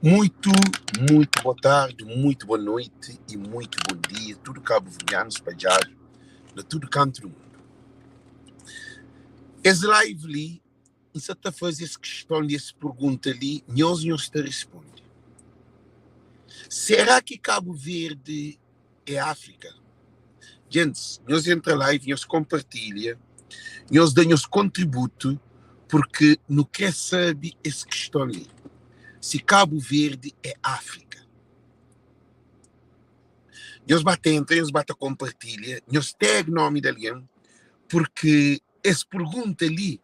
Muito, muito boa tarde, muito boa noite e muito bom dia, tudo cabo-verdiano spadjadu na tudo kantu do mundo. Es live li, N sa ta faze es kiston li, es pergunta li, nhos, nhos ta responde. Será ki Cabo Verde é Áfrika? Gentis, nhos entra live, nhos konpartilha, nhos da nhos kontributu, purki nu kre sabe es kiston li, si Cabo Verde é Áfrika. Nhos ba ta entra, nhos ba ta konpartilha, nhos tag nomi di algen, purki es pergunta li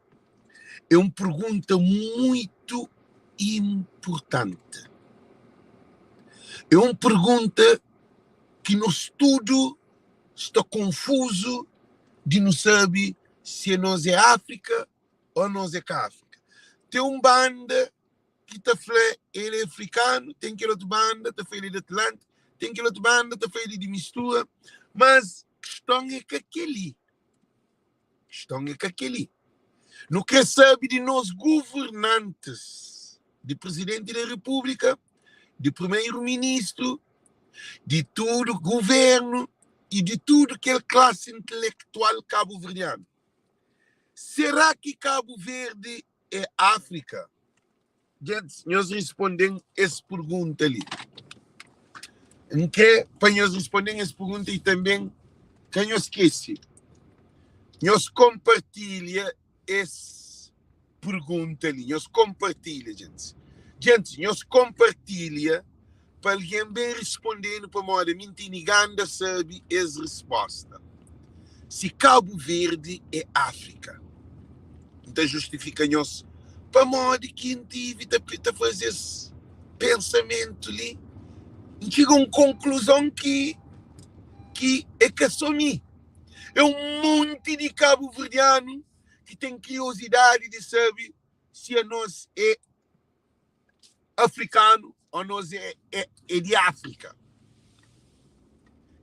é un pergunta muitu inpurtanti. É un pergunta ki nos tudu sta konfuzu di nu sabe si anos é Áfrika ô anos é ka Áfrika. Ten un banda ki ta fla el é afrikanu, ten kel otu banda ta fla el é di Atlántiku, ten kel otu banda ta fla el é di mistura, mas kiston é ka kel-li. Kiston é ka kel-li. Nu krê sabe di nos governantis, di Prizidenti di Repúblika, di Primeru-Ministru, di tudu Guvernu y di tudu kel klasi intelektual kabuverdianu. Será ki Kabu Verdi é Áfrika? Gentis, nhos responde-m es pergunta li. N krê pa nhos responde-m es pergunta i tanben ka nhos skese, nhos konpartilha es pergunta li. Nhos konpartilha, gentis. Gentis, nhos konpartilha pa algen ben responde-nu pamodi ami N tene ganda sabe es resposta. Si Kabu Verdi é Áfrika. N ta justifika nhos pamodi ki N tive ta ta faze es pensamentu li. N txiga un konkluzon ki ki é ka so mi, é un monti di kabuverdianu ki ten kriozidadi di sabe si anos é afrikanu ô nos é, é, é di Áfrika.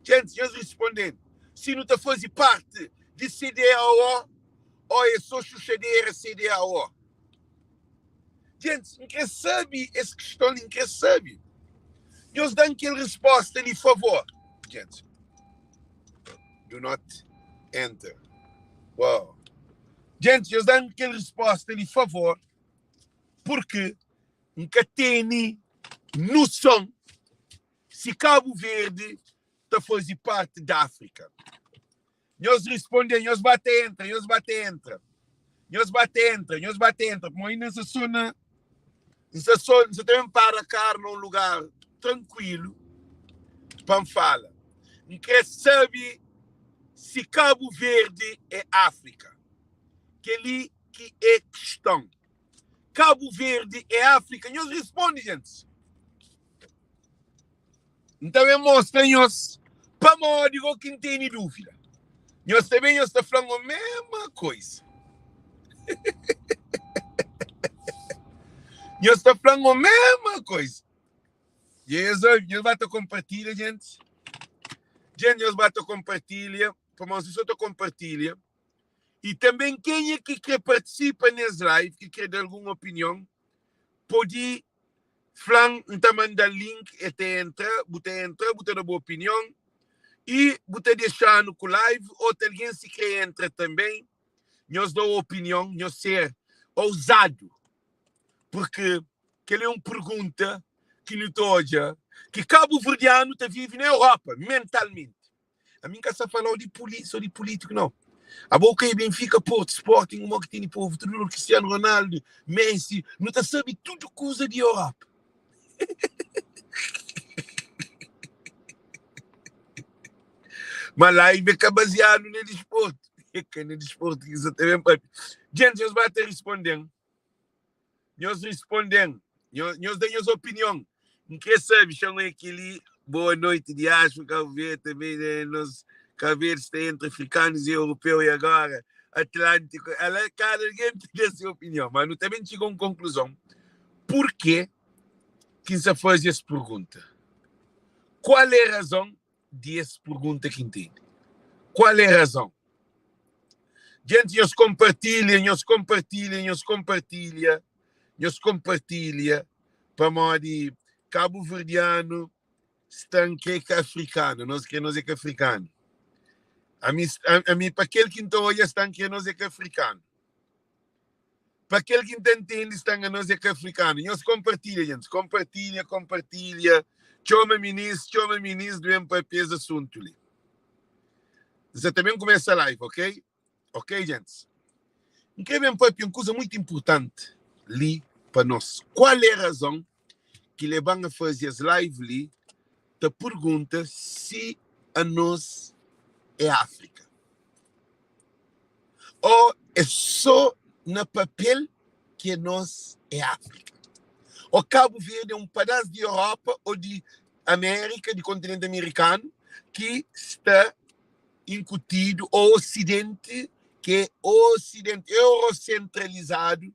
Gentis, nhos responde-m si nu ta faze parti di CDAO ô é sô xuxadera CDAO. Gentis, N krê sabe es kiston li, N krê sabe. Nhos da-m kel resposta li, favor. Gentis, do not enter. Wow. Gentis, nhos da-m kel resposta li, favor. Purki N ka tene nuson si Kabu Verdi ta faze parti di Afrika. Nhos risponde, nhos ba ta entra, nhos ba ta entra, nhos ba ta entra, nhos ba ta entra, pamodi inda N sta so na, N sta so, N sta ta ben para karu na un lugar trankuilu pa N fala. N kre sabe si Kabu Verdi é Afrika. Kel-li ki é kiston. Kabu Verdi é Afrika? Nhos risponde gentis. N ta ben mostra nhos pamodi go ki N tene dúvida. Nhos ta ben nhos ta fla-m o mesma koisa. Nhos ta fla-m o mesma koisa. Nhos, nhos ba ta konpartilha, gentis. Gente, nhos ba ta konpartilha. Pamodi si so ta konpartilha. I tanben kenha ki kre partisipa nes live, ki kre da algun opinion, podi flan, N ta mandal link, e ta entra, bu ta entra, bu ta da bu opinion i bu ta dexanu ku live, otu algen si kre entra tanben, nhos da opinion, nhos ser ouzadu, purki kel é un pergunta ki nu ta odja ki kabuverdianu ta vive na Europa mentalmenti. Ami N ka sa falau di puli, so di pulítiku nau. Abo ka é Benfica, Porto, Sporting, uma ki tene povu, tudu lur, Cristiano Ronaldo, Messi, nu ta sabe tudu kuza di Europa. Ma live é ka baziadu na disportu. É ka na disportu ki sa ta ben papia. Djentis, nhos ba ta risponde-m. Nhos responde-m, nhos da nhos opinion. N kre sabe, xan é kel-li. Boa noite, diáspora, Cabo Verde também, né? Nos Cabo Verde está entre africanos e europeu e agora Atlântico. Ela, cada alguém tem a sua opinião, mas nós também chegou a uma conclusão. Por que que se faz essa pergunta? Qual é a razão di es pergunta ki N tene. Kual é razon? Djenti, nhos konpartilha, nhos konpartilha, nhos konpartilha, nhos konpartilha, pamodi. Kabuverdianu sta N kre ka afrikanu, nos kre nos é ka afrikanu. Ami, ami pa kel ki N ta odja sta N kre nos é ka afrikanu. Pa kel ki N ta ntende sta N nos é ka afrikanu. Nhos konpartilha, gentis, konpartilha, konpartilha. Txoma minis, txoma minis, du ben papia es asuntu li. N sa ta ben kumesa live, ok? Ok, gentis? N kre ben papia un kuza muitu inpurtanti li pa nos. Kual é razon ki leba-m a faze es live li ta pergunta si anos é Áfrika? Ô é sô na papel ki anos é Áfrika? Ô Kabu Verdi é un padás di Europa ô di Amérika, di kontinenti amerikanu ki sta inkutidu ô Osidenti ki é Osidenti eurosentralizadu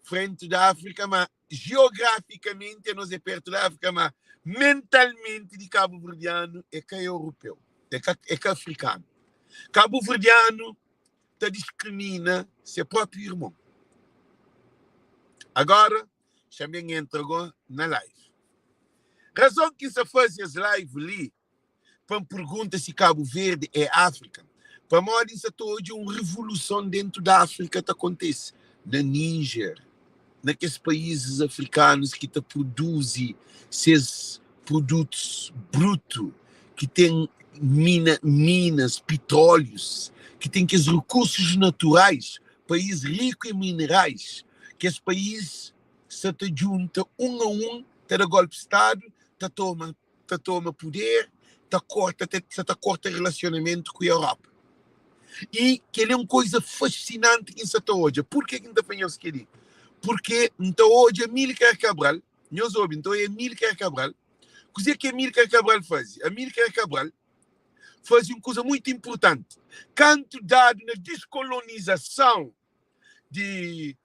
frenti di Áfrika, ma jiografikamenti anos é pertu di Áfrika, ma mentalmenti di kabuverdianu é ka europeu, é ka, é ka afrikanu. Kabuverdianu ta diskrimina se própi irmon. Agora, xa-m ben entra go na live. Razon ki N sa faze es live li pa N pergunta si Kabu Verdi é Áfrika, pamodi N sa ta odja un revoluson dentu di Áfrika ta kontise na Níjer, na kes paízis afrikanus ki ta produzi ses produtus brutu, ki ten mina, minas, pitrólius, ki ten kes rekursus naturais, país riku en minerais, kes país sa ta djunta un a un, ta da golpi stadu, ta toma ta toma puder, ta korta, ta, sa ta korta relasionamentu ku Europa. I kel é un koiza fasinanti ki N sa ta odja. Purke ki N ta fla nhos kel-li? Purke N ta odja Amílcar Cabral, nhos obi, N ta odja Amílcar Cabral. Kuzê ki Amílcar Cabral faze? Amílcar Cabral faze un kuza muitu inpurtanti. Kantu dadu na diskolonizason di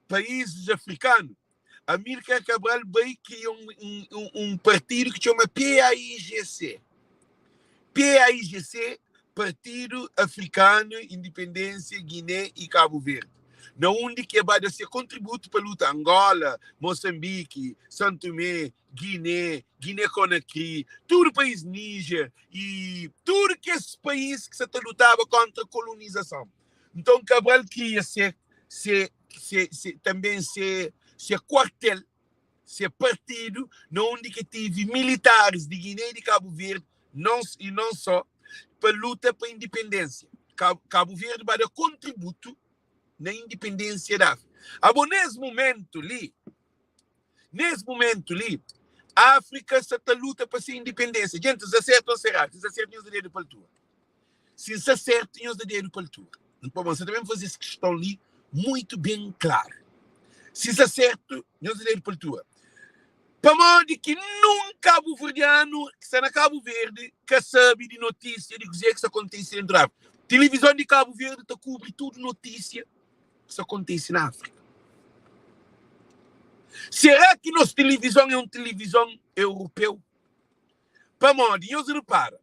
paízis afrikanu, Amílcar Cabral bai kria un, un, un partidu ki txoma PAIGC. PAIGC, Partidu Afrikanu Indipendênsia Guiné i Kabu Verdi, na undi ki e ba da se kontributu pa luta Angola, Mosanbiki, San Tomé, Guiné, Guiné Konakri, tudu país, Níjer i tudu kes país ki sa ta lutaba kontra kolonizason. Nton Cabral kria se se se se tanben se se kuartel, se partidu na undi ki tive militaris di Guiné i di Kabu Verdi non i non só pa luta pa indipendênsia. Kabu Verdi ba da kontributu na indipendênsia di Áfrika. Abo nes mumentu li, nes mumentu li, Áfrika sa ta luta pa se indipendênsia. Djentis, nsa sertu o nsa eradu? Si nsa sertu nhos da dedu pa altura. Si N sta sertu, nhos da dedu pa altura. Nton, bon, N sta ta ben faze es kiston li muitu ben klaru. Si N sta sertu, nhos da dedu pa altura. Pamodi ki nun kabuverdianu ki sta na Kabu Verdi ka sabe di notisia di kuzê ki sta kontise dentu di Áfrika? Tilivizon di Kabu Verdi ta kubri tudu notisia ki sta kontise na Áfrika. Será ki nos tilivizon é un tilivizon europeu? Pamodi, nhos repara,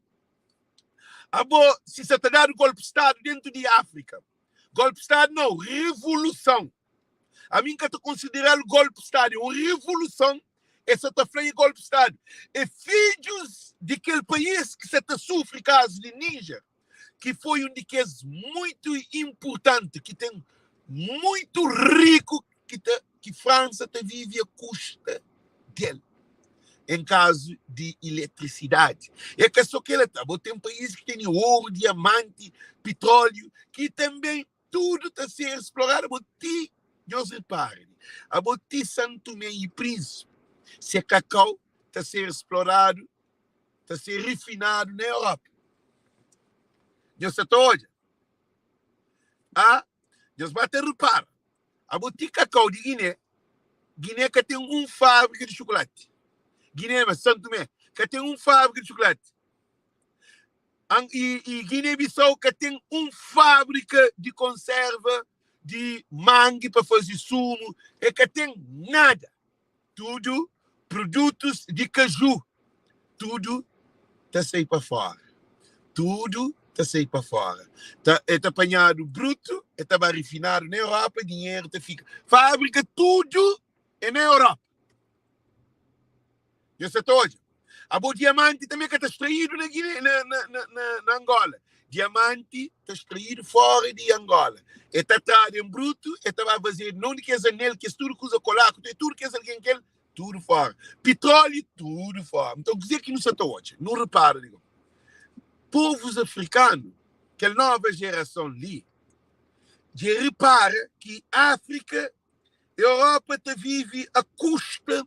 Abo, si sa ta dadu golpi stadu dentu di Afrika, golpi stadu nau, revoluson. Ami N ka ta konsideral golpi stadu, é un revoluson, e sa ta fla e golpi stadu. É fidjus di kel país ki sa ta sufri kazu di Níjer, ki foi un di kes muitu inpurtanti, ki ten muitu riku ki ta ki Fransa ta vive a kusta del em kazu di iletrisidadi. É ka so kela ta, bo ten país ki tene oru, diamanti, pitróliu, ki tanben tudu ta ser sploradu. Abo ti, nhos repara, abo ti San Tomé i Prínsipe, se kakau ta ser sploradu, ta ser rifinadu na Europa. Nhos sa ta odja? Ah, nhos ba ta repara. Abo ti kakau di Guiné, Guiné ka ten un fábrika di xukulati. Guiné ma San Tomé ka ten un fábrika di xukulati. An, i, i Guiné-Bissau ka ten un fábrika di konserva di mangi pa faze sumu, e ka ten nada. Tudu produtus di kaju, tudu ta sai pa fora. Tudu ta sai pa fora. Ta, e ta panhadu brutu, e ta ba rifinadu na Europa, dinheru ta fika. Fábrika tudu é na Europa. Nhos sa ta odja? Abo diamanti tanbe ka ta straídu na Guiné, na, na, na, na, na Angola. Diamanti ta straídu fora di Angola. E ta tradu en brutu, e ta ba fazedu non di kes anel, kes tudu kuza kolaku, e tudu kes algen kel, tudu fora. Pitróliu, tudu fora. Nton, kuzê ki nu sa ta odja? Nu repara di povus afrikanu, kel nova jerason li, dja repara ki Áfrika Europa ta vive a kusta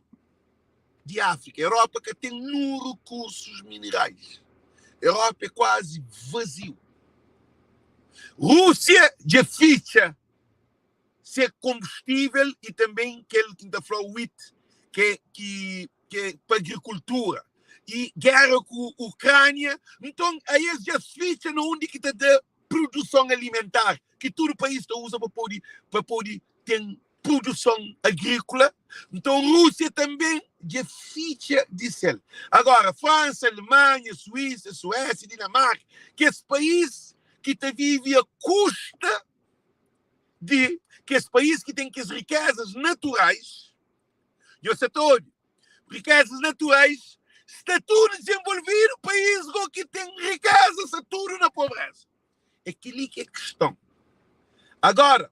di Áfrika. Europa ka ten nun rekursus minerais. Europa é kuazi vaziu. Rúsia dja fitxa se konbustível i tanben kel ki N ta fla wheat ke ki ke pa agrikultura i géra ku Ukránia. Nton, aes dja fitxa na undi ki ta da produson alimentar ki tudu país ta uza pa pode pa pode ten produson agríkola. Nton Rúsia tanbê dja fitxa di sel. Agora Fransa, Alemanha, Suísa, Suésia, Dinamarka, kes país ki ta vive a kusta di kes país ki ten kes rikezas naturais, nhos sa ta obi, rikezas naturais sta tudu dizenvolvidu, país go ki ten rikeza sta tudu na pobreza. É kel-li ki é kiston. Agora,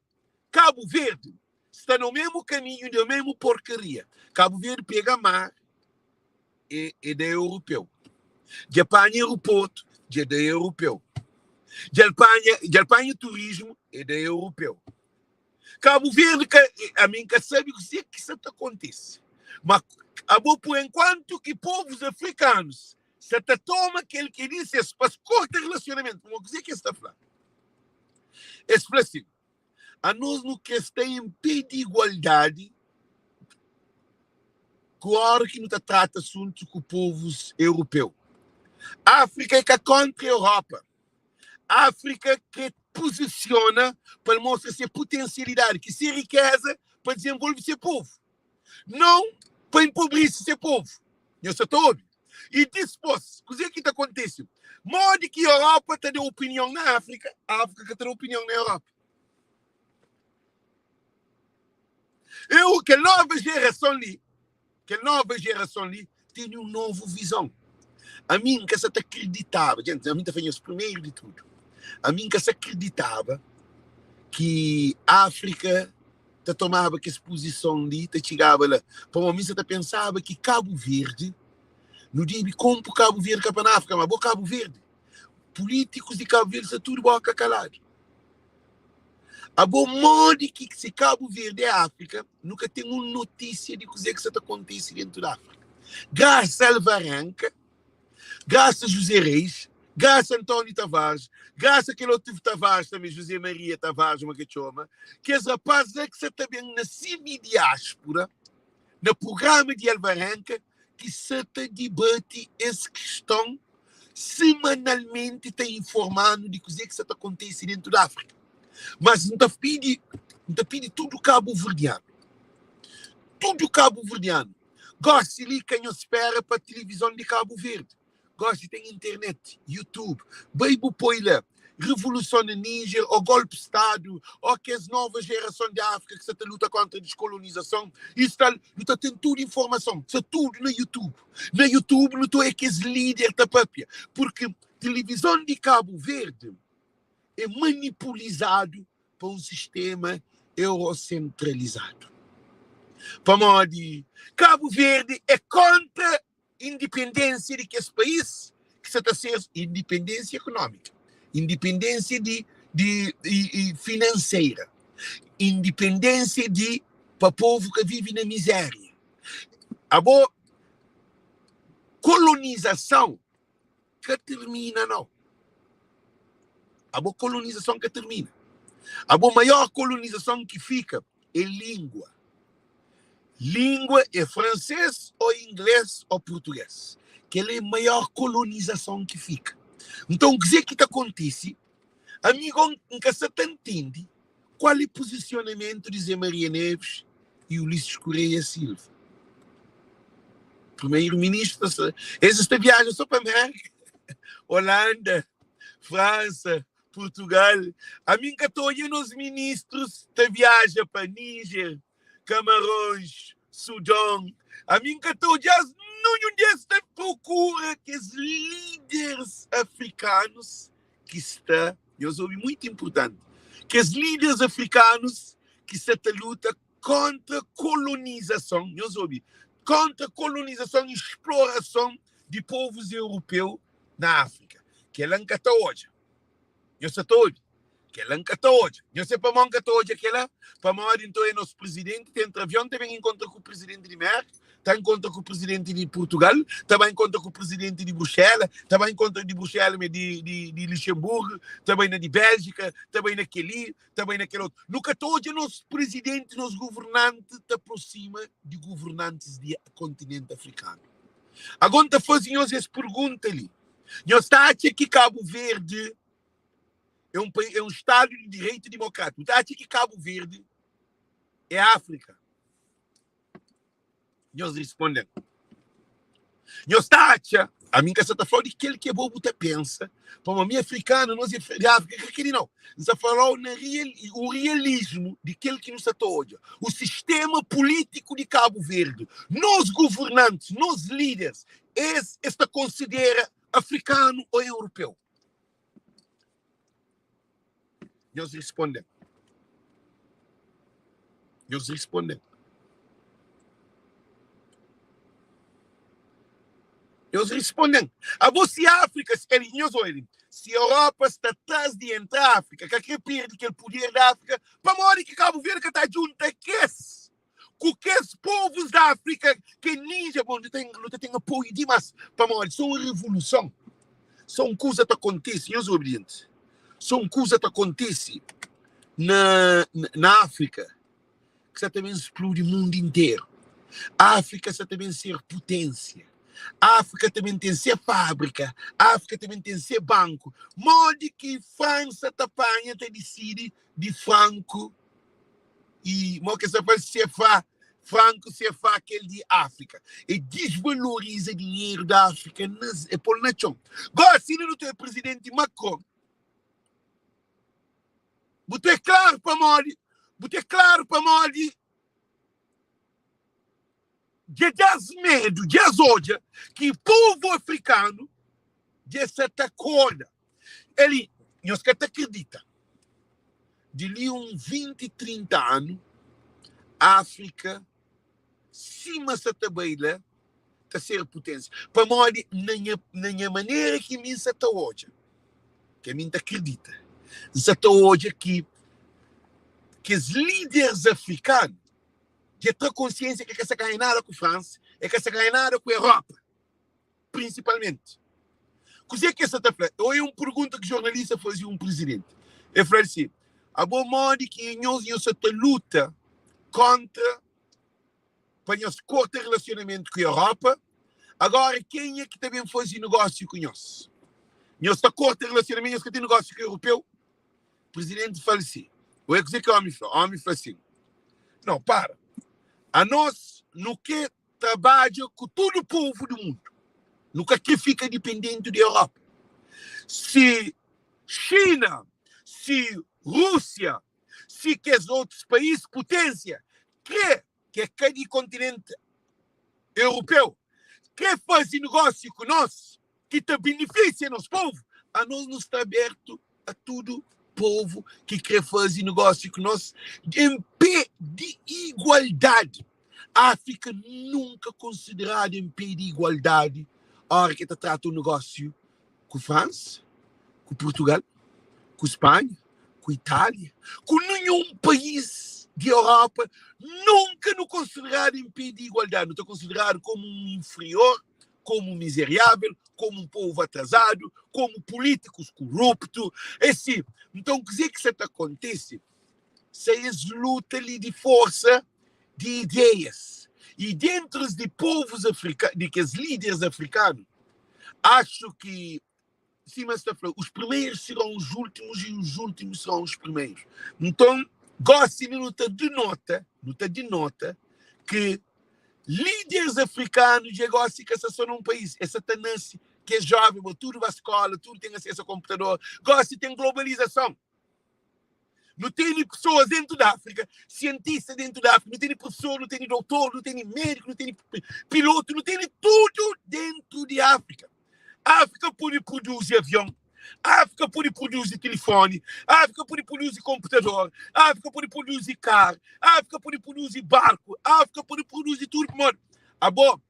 Kabu Verdi sta no mesmu kaminhu di mesmu porkaria. Kabu Verdi pega mar é, é da europeu. Dja panha aeroporto, dja da europeu. Dja panha, dja panha turismo, é da europeu. Kabu Verdi ka, ami N ka sabe kuzê ki sa ta kontise, ma abo por enkuantu ki povus afrikanus sa ta toma kel ki di ses pa korta relasionamentu, pamodi kuzê ki es ta fla? Es fla sin, anos nu kre sta en pé di igualdadi ku ora ki nu ta trata asuntus ku povus europeu. Afrika é ka kontra Europa. Áfrika kre puzisiona pa el mostra se putensialidadi, ki se rikeza pa dizenvolve se povu, non pa enpobrisi se povu. Nhos sa ta obi? I dispos, kuze ki ta kontise? Modi ki Europa ta da opinion na Áfrika, Áfrika ka ta da opinion na Europa. Eu, kel nova jerason li, Kel nova jerason li tene un novu vizon. Ami N ka sa ta kriditaba, djenti, ami N ta fla nhos primeru di tudu, ami N ka sa kriditaba ki Afrika ta tomaba kes puzison li, ta txigaba la. Pamodi mi N sa ta pensaba ki Kabu Verdi, nu debe konpo Kabu Verdi ka pa na Afrika, ma bo Kabu Verdi, pulítikus di Kabu Verdi sta tudu boka kaladu. Abo modi ki si Kabu Verdi é Afrika, nu ka ten un notísia di kuzê ki sa ta kontise dentu di Afrika. Grasa Alvarenga, grasa José Reis, grasa António Tavares, grasa kel otu Tavares tanbe, José Maria Tavares, uma ke txoma, kes rapaz la ki sa ta ben na simi-diáspora, na prugrama di Alvarenga, ki sa ta dibati es kiston semanalmenti ta informa-nu di kuzê ki sa ta kontise dentu di Áfrika. Mas N ta pidi, N ta pidi tudu kabuverdianu, tudu kabuverdianu, gósi li ka nhos spera pa tilivizon di Kabu Verdi, Gosi ten internet, youtube, bai bu poi la revoluson na Niger ou golpe stadu ou kes nova gerason di Afrika ki sa ta luta kontra deskolonizason is tal, nu ta ten tudu informason, sa tudu na youtube. Na youtube nu ta oia kes lider ta papia, purki tilivizon di Kabu Verdi é manipulizadu pa un sistema eurosentralizadu. Pamodi Kabu Verdi é kontra Indipendênsia di kes país ki sa ta ser indipendênsia ekonómika, indipendênsia di di i finanseira, indipendênsia di pa povu ka vive na mizéria. Abo kolonizason ka tirmina nau. Abo kolonizason ka tirmina. Abo maior kolonizason ki fika é língua. Língua é fransês ô inglês ô português. Kel-li é maior kolonizason ki fika. Nton, kuzê ki ta kontise? Ami gó N ka sa ta ntende kual é pozisionamentu di Zé Maria Neves i Ulisses Correia Silva. Primeiro-ministru ta sta, es sta viaja só pa Amérika, Holanda, Fransa, Portugal. Ami N ka ta odja nos ministrus ta viaja pa Níger, Camarões. Sudon. Ami N ka ta odja-s ninhun di es ta prokura kes líderes afrikanus ki sta, nhos obi muito inportanti, kes líderes afrikanus ki sta ta luta kontra kolonizason, nhos obi, kontra kolonizason i splorason di povus europeu na Áfrika. Kela N ka ta odja. Nhos sa ta obi? Kela N ka ta odja. Nhos se pamodi N ka ta odja kela? Pamodi nton é nos prizidenti ta entra avion ta ben inkontra ku prizidenti di Merka, ta inkontra ku prizidenti di Purtugal, ta bai inkontra ku prizidenti di Bruxela, ta bai inkontra di Bruxela me di, di, di Luxemburgo, ta bai na di Béljika, ta bai na keli, ta bai na kel otu. Nu ka ta odja nos prizidenti, nos governanti ta aprosima di governantis di kontinenti afrikanu. Agora N ta faze nhos es pergunta li. Nhos ta atxa ki Kabu Verdi é un país, é un estadu di direitu dimokrátiku? Ta atxa ki Kabu Verdi é Áfrika? Nhos responde-m. Nhos ta atxa, ami N ka sa ta fla-u di kel ki abo bu ta pensa, pamodi mi afrikanu, nos é di Áfrika, ka kel-li nau. N sa fala-u na real, o realismu di kel ki nu sa ta odja. O sistema pulítiku di Kabu Verdi, nos governantis, nos líderes, Es es ta konsidera afrikanu ô europeu? Nhos responde-m. Nhos responde-m. Nhos responde-m. Abo si Áfrika, el, nhos oi, si Europa sta tras di entra Áfrika, ka kre perde kel puder di Áfrika, pamodi ki Kabu Verdi ka ta djunta kes? Ku kes povus di Afrika ki é ninja, bon, nu ten, nu ta ten apoiu dimas, pamodi so un revoluson, so un kuza ta kontise, nhos obi gentis, so un kuza ta kontise na, na Afrika ki sa ta ben spludi mundu interu. Afrika sa ta ben ser putensia. Afrika ta ben ten se fabrika, Afrika ta ben ten se banku. Modi ki Fransa ta panha ta disidi di franku i mo ke sa fla CFA, franku CFA kel di Áfrika. E disvaloriza dinheru di Áfrika na e pol na txon. Gosi li nu ten presidenti Macron. Bu ten klaru pamodi, bu ten klaru pamodi dja das medu, dja es odja ki povu afrikanu dja sa ta korda. Eli, nhos ka ta kridita, di li un 20, 30 anu, Afrika sima sa ta bai la ta ser putensia. Pamodi na nha, na nha manera ki mi sa ta odja, ki ami N ta kridita, N sa ta odja ki kes lideris afrikanu dja tra konsiensia ki e ka sa ganha nada ku Fransa, e ka sa ganha nada ku Europa, prinsipalmenti. Kuzê ki e sa ta fla? Oi un pergunta ki jornalista faze un prizidenti. E fla-l si, Abo modi ki nhos nhos sa ta luta kontra pa nhos korta relasionamentu ku Europa, agora kenha ki ta ben faze negósiu ku nhos? Nhos ta korta relasionamentu, nhos ka ten negósiu ku europeu? Presidente fala si, Oi, kuzê ki omi fla? Omi fla si, Não, para. Anos nu kre trabadja ku tudu povu di mundu. Nu ka kre fika dipendenti di Europa. Si Xina, si Rúsia, si kes otus país putensia kre ki é ka di kontinenti europeu, kre faze negósiu ku nos, ki ta benefisia nos povu, anos nu sta abertu a tudu povu ki kre faze negósiu ku nos en pé di igualdadi. Áfrika nunka konsideradu en pé di igualdadi óra ki el ta trata un negósiu ku Fransa, ku Purtugal, ku Spanha, ku Itália, ku ninhun país di Europa, nunka nu konsideradu en pé di igualdadi. Nu ta konsideradu komu un inferior, komu mizeriável, komu un povu atrazadu, komu pulítikus kuruptu. É si. Nton, kuzê ki sa ta kontise? Sa es luta li di forsa di ideias. I dentrus di povus afrika, di kes líderes afrikanu, axu ki, sima es ta fla, os primeiros serão os últimos e os últimos serão os primeiros. Nton, gósi li nu ta denota, nu ta denota ki líderes afrikanu dja gósi ka sta sô na un país, es sa ta nase, kes jóven, bo tudu ba skóla, tudu ten asesu a konputador, gósi ten globalizason. Nu tene pesoas dentu di Áfrika, sientista dentu di Áfrika, nu tene profesor, nu tene doutor, nu tene médiku, nu tene pilotu, nu tene tudu dentu di Áfrika. Áfrika pode produzi avion, Áfrika pode produzi tilifoni, Áfrika pode produzi konputador, Áfrika pode produzi karu, Áfrika pode produzi barku, Áfrika pode produzi tudu. Pamodi abo,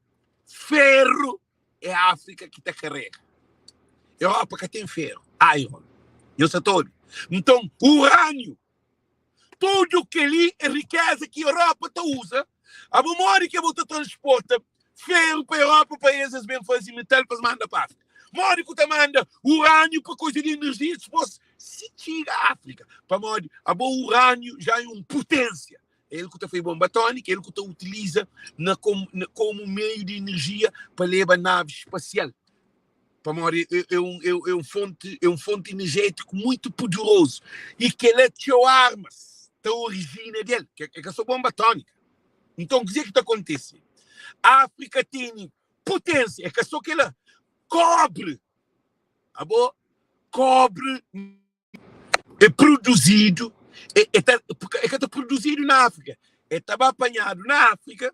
feru é Áfrika ki ta karega. Europa ka ten feru, iron. Nhos sa ta obi? Nton, uraniu, tudu kel-li é rikeza ki Europa ta uza. Abo, modi ki bo ta transporta feru pa Europa pa es es ben faze metal pa es manda pa Áfrika? Modi ku ta manda uraniu pa koisa di enerjia dipôs si txiga Áfrika? Pamodi abo uraniu ja é un putensia. El ku ta fai bomba atómika, el ku ta utiliza na komu meiu di enerjia pa leba navi spasial. Pamodi é, é, um, é, é um fonte, é um fonte energético muito poderoso. E kel-la txeu armas ta origina del, que é ka só bomba atómica. Então, kuzê ki ta kontise? Áfrika tene potência, é ka só kel-la. Kobre, abo, kobre é produzido, é, é, ta, é ka ta produzido na Áfrika, é ta ba apanhado na Áfrika,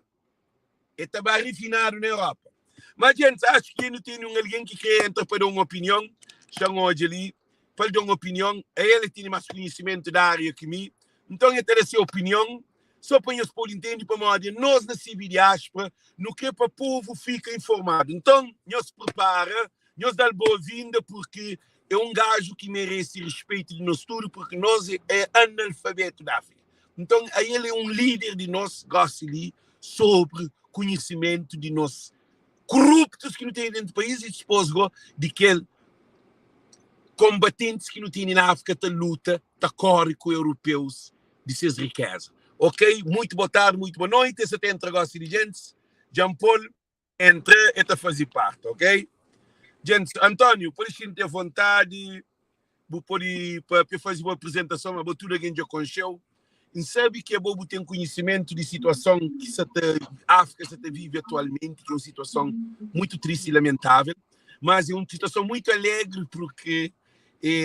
é ta ba refinado na Europa. Mas, gente, acho que não tem um alguém que quer entrar para dar uma opinião. Chão hoje ali, para dar uma opinião. Ele tem mais conhecimento da área que mim. Então, ele tem a sua opinião. Só para nós poder entender, para nós, nós na CB Diáspora, no que para o povo fica informado. Então, nós prepara, nós dá boa-vinda, porque é um gajo que merece respeito de nós tudo, porque nós é analfabeto da África. Então, aí ele é um líder de nós, gosta ali, sobre conhecimento de nós corruptos que não tem dentro do país e depois de que combatentes que não tem na África ta luta, ta corre com europeus de suas riquezas. Ok? Muito boa tarde, muito boa noite. Esse tem negócio de gente. Jean Paul entra e ta fazer parte, ok? Gente, António, pode sentir à vontade, bu pode para fazer uma apresentação, mas tudo alguém já conheceu. E sabe que é bom ter conhecimento de situação que se a África se vive atualmente, que é uma situação muito triste e lamentável, mas é uma situação muito alegre porque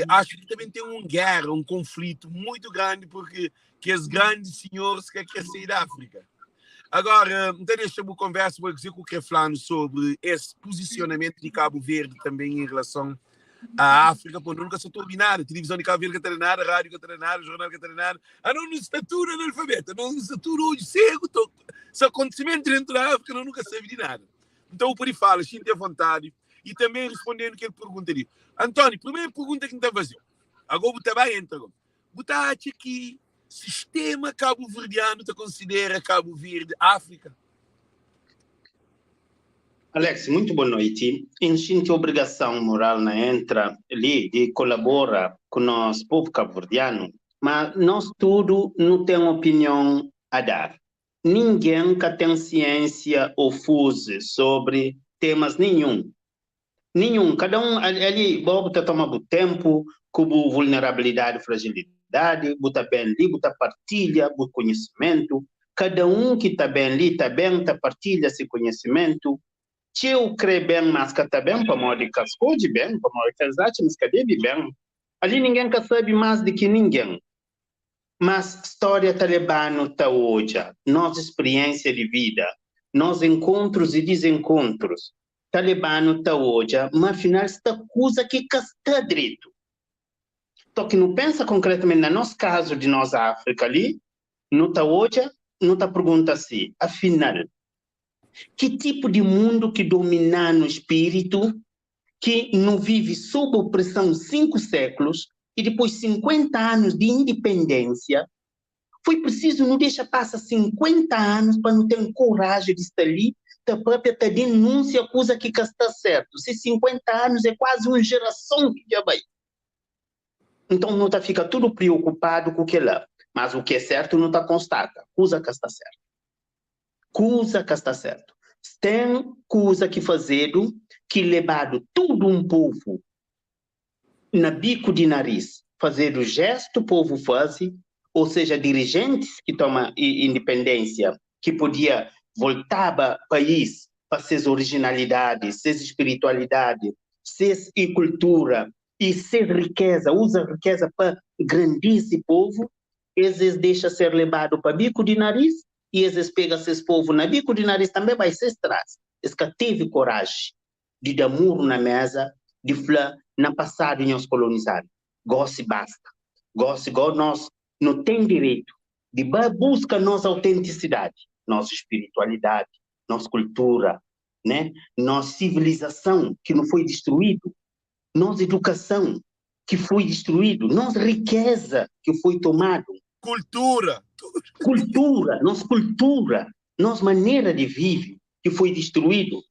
acho que também tem uma guerra, um conflito muito grande, porque que os grandes senhores que querem sair da África. Agora, então deixa eu conversa com o que falando sobre esse posicionamento de Cabo Verde também em relação à África, pô, nunca se estou nada, televisão de Cabo Verde que nada, rádio que nada, jornal que nada, ah, não, não está tudo analfabeto, não está tudo hoje cego, tô, se acontecimento dentro da África, não nunca sabe de nada. Então, por aí fala, sinta à vontade, e também respondendo que ele pergunta ali. António, primeira pergunta que me está a fazer, agora você vai entrar, você acha que sistema cabo-verdiano te considera Cabo Verde África? Alex, muito boa noite. Eu sinto obrigação moral na entra ali de colaborar com o nosso povo cabo-verdiano, mas nós tudo não tem opinião a dar. Ninguém que tem ciência ou fuse sobre temas nenhum. Nenhum. Cada um ali, Bob tá tomando tempo, com vulnerabilidade, fragilidade, bota bem ali, bota partilha, o conhecimento. Cada um que está bem ali, está bem, tá partilha esse conhecimento. Se eu creio bem, mas que está bem, para morrer cascou de bem, para morrer casar, mas que deve bem. Ali ninguém que sabe mais do que ninguém. Mas história talibano está hoje, nossa experiência de vida, nossos encontros e desencontros, talibano está hoje, mas afinal está coisa que está direito. Então, que não pensa concretamente no nosso caso de nossa África ali, não está hoje, não está pergunta assim, afinal, que tipo de mundo que domina no espírito, que não vive sob opressão 5 séculos e depois 50 anos de independência, foi preciso não deixar passar 50 anos para não ter coragem de estar ali, da própria ta denúncia acusa que está certo. Se 50 anos é quase uma geração que já vai. Então não tá fica tudo preocupado com o que é lá. Mas o que é certo não tá constata. Coisa que está certo. Coisa que está certo. Tem coisa que fazer que levado todo um povo na bico de nariz, fazer o gesto o povo faz, ou seja, dirigentes que tomam independência, que podia voltar para o país, para suas originalidades, suas espiritualidade, suas e cultura, e ser riqueza, usa riqueza para engrandecer esse povo, Es es dexa ser lebadu pa biku di naris i es es pega ses povu na biku di naris tanbe bai ses tras. Es ka tevi koraji di da muru na meza di fla na pasadu nhos kolonizadu, gosi basta. Gosi go nos nu ten direitu di ba buska nos autentisidadi, nos spiritualidadi, nos kultura, né? Nos sivilizason ki nu foi distruídu, nos edukason ki foi distruídu, nos rikeza ki foi tomadu. Kultura! Kultura, nos kultura, nos manera di vive ki foi distruídu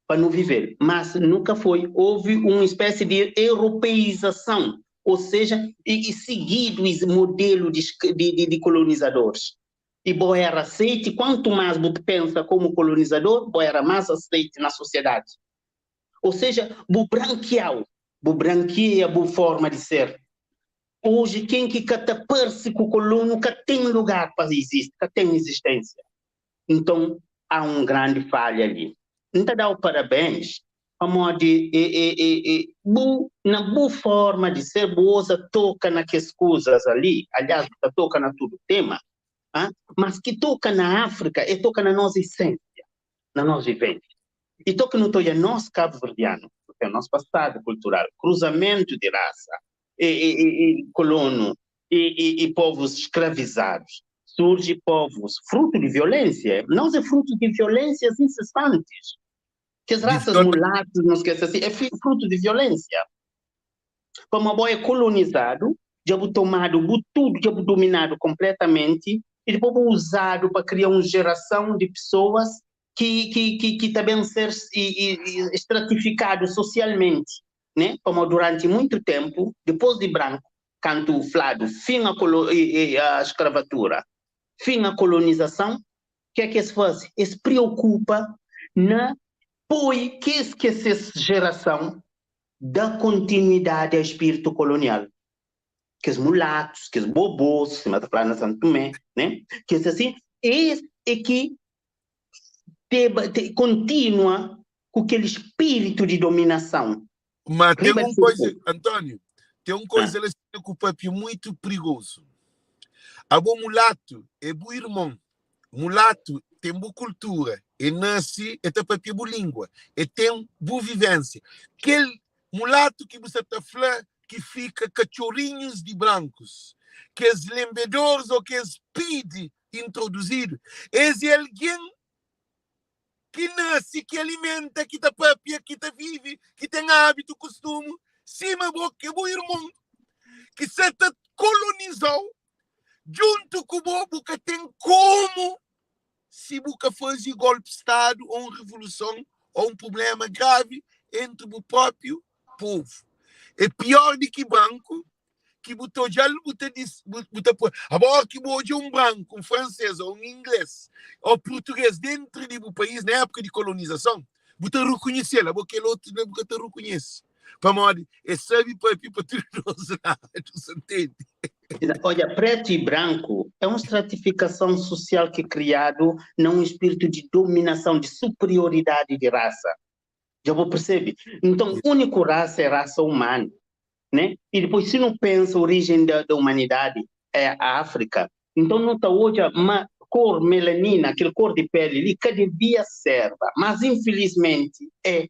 pa nu vive-l. Mas nunka foi, houve un espécie di europeizason, ou seja, e sigidu es modelu di, di, di kolonizadoris. I bo era aceite, quanto mais bu pensa como colonizador, bo era mais aceite na sociedade. Ou seja, bu branqueau, bu branqueia bu forma di ser. Hoje, quem ki ka ta parse ku colono ka tem lugar pa existe, ka tem existência. Então, há um grande falha ali. N ta da-u parabéns pamodi e, e, e, e, bu, na bu forma di ser, bu oza toka na kes kuzas ali, aliás, bu ta toka na tudu tema, ah? Mas ki toka na África é toka na nos essência, na nos vivência. E toka no toia nós cabo-verdiano, porque é o nosso passado cultural, cruzamento de raça, e colono, e povos escravizados. Surge povos fruto de violência. Nós é fruto de violências incessantes. Que as raças mulatas, não esquece assim, é fruto de violência. Como a boia é colonizado, já bu tomado bu tudo, já bu dominado completamente, e depois bu usado para criar uma geração de pessoas que também ser estratificado socialmente, né? Como durante muito tempo, depois de branco, canto flado, fim a, a escravatura, fim a colonização, o que é que eles fazem? Eles preocupa na poi que essa geração dá continuidade ao espírito colonial. Que os mulatos, que os bobôs, se mata falar na Santo Tomé, né? Que assim, esse é que te, te, continua com aquele espírito de dominação. Mas tem uma coisa, António, tem uma coisa ah. com o papi muito perigoso. A bom mulato é bom irmão. Mulato tem boa cultura, e nasce, e tem papia boa língua, e tem boa vivência. Aquele mulato que você está falando, que fica cachorrinhos de brancos, que os lembedores ou que os pide introduzido, esse é alguém que nasce, que alimenta, que tá papia, que tá vive, que tem hábito, costume, cima bo, que é bom irmão, que se tá colonizou, junto com o bobo, que tem como se buca fazer golpe de Estado ou uma revolução ou um problema grave entre o próprio povo. É pior do que branco, que botou já botou botou agora que hoje um branco, um francês ou um inglês ou português dentro do país na época de colonização, botou reconhecer, porque aquele outro não botou reconhece. Para modo, é sabe para para todos os lados, entende? Olha, preto e branco é uma estratificação social que é criado num espírito de dominação, de superioridade de raça. Já vou perceber? Então, único raça é raça humana, né? E depois, se não pensa a origem da humanidade é a África, então não está hoje uma cor melanina, aquele cor de pele ali, que devia ser, mas infelizmente é.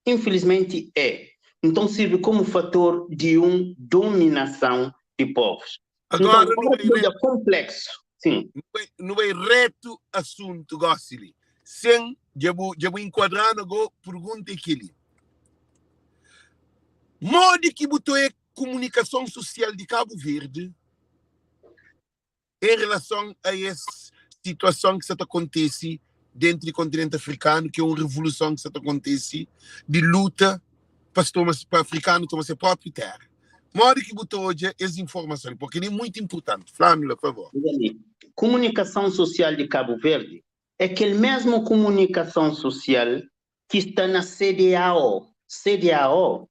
Infelizmente é. Então serve como fator de uma dominação de povos. Agora, então, não é complexo. Sim. Não é reto assunto, Gossili. Sem, já vou, já vou enquadrar agora, pergunta aqui. Modo que botou é comunicação social de Cabo Verde em relação a essa situação que está acontecendo dentro do continente africano, que é uma revolução que está acontecendo de luta para, para africano tomar sua própria terra. Modo que botou hoje essa informação, porque é muito importante. Flávio, por favor. Comunicação social de Cabo Verde é aquele mesmo comunicação social que está na CDAO. CDAO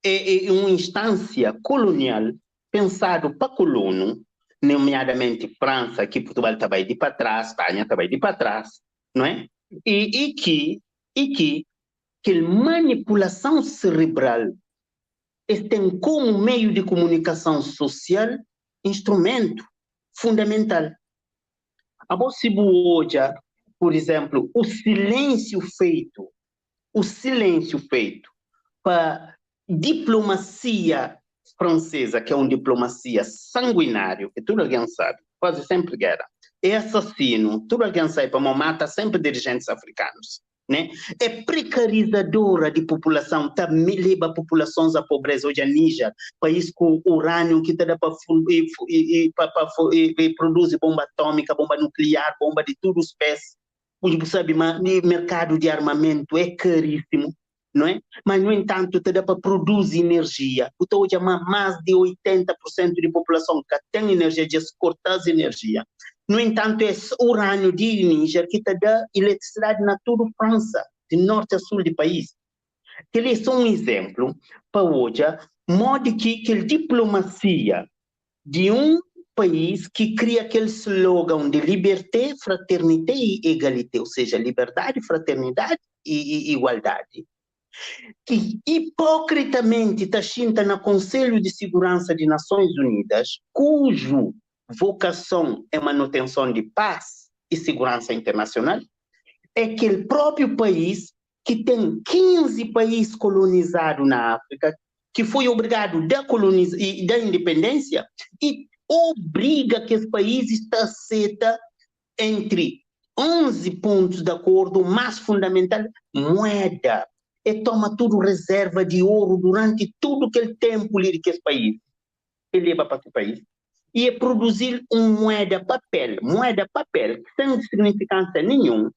é uma instância colonial pensado para colono, nomeadamente França, que Portugal também de para trás, Espanha também de para trás, não é? E que manipulação cerebral tem como meio de comunicação social instrumento. fundamental. Abo si bu odja, pur izénplu, o silénsiu feitu, o silénsiu feitu pa diplomasia franseza, ki é un diplomasia sanguináriu, ki tudu algen sabe, faze sénpri géra, é asasinu, tudu algen sabe pamodi mata sénpri dirijentis afrikanus, né? É prekarizadora di populason, ta leba populasons a pobreza. Odja Níjer, país ku uraniu ki ta da pa produzi bomba atómika, bomba nukliar, bomba di tudu spési. Bu sabe ma merkadu di armamentu é karísimu, não é? Mas, no entantu, ta da pa produzi enerjia. Bu ta odja ma más di 80% di populason ka ten enerjia, dja es korta-s enerjia. No entantu, é uraniu di Níjer ki ta da eletrisidadi na tudu Fransa, di norti a sul di país. Kel-li é sô un izénplu pa odja modi ki kel diplomasia di un país ki kria kel slogan di liberté, fraternité e égalité, ou seja, liberdadi, fraternidadi i igualdadi, ki ipokritamenti ta xinta na Konselhu di Siguransa di Nasões Unidas, kuju vokason é manutenson di pas i siguransa internasional, é kel própriu país ki ten 15 país kolonizadu na Áfrika, ki foi obrigadu da koloniza i da independênsia i obriga kes países ta seta entri 11 pontus di akordu más fundamental, mueda. E toma tudu rezerva di oru duranti tudu kel tenpu li di kes país. E leba pa se país i e produzi-l un mueda papel, mueda papel sen signifikânsia ninhun,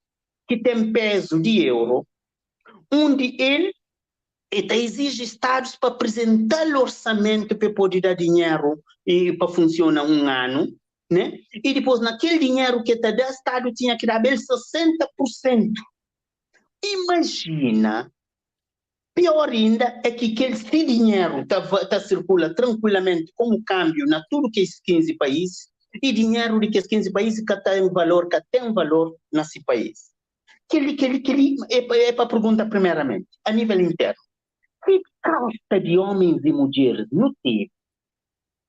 ki ten pezu di euro, undi el e ta iziji stadus pa aprizental orsamentu pa e pode da dinheru i pa funsiona un anu, ne? I dipos na kel dinheru ki e ta da, stadu tinha ki daba el 60 pur sentu. Imajina! Pior inda é ki kel si dinheru ta sirkula trankuilamenti komu kanbiu na tudu kes 15 país, i dinheru di kes 15 país ka ten valor, ka ten valor na si país. Kel-li, kel-li, kel-li é pa pergunta primeramenti, a nível internu, ki kasta di ómens i mudjeris nu tevi,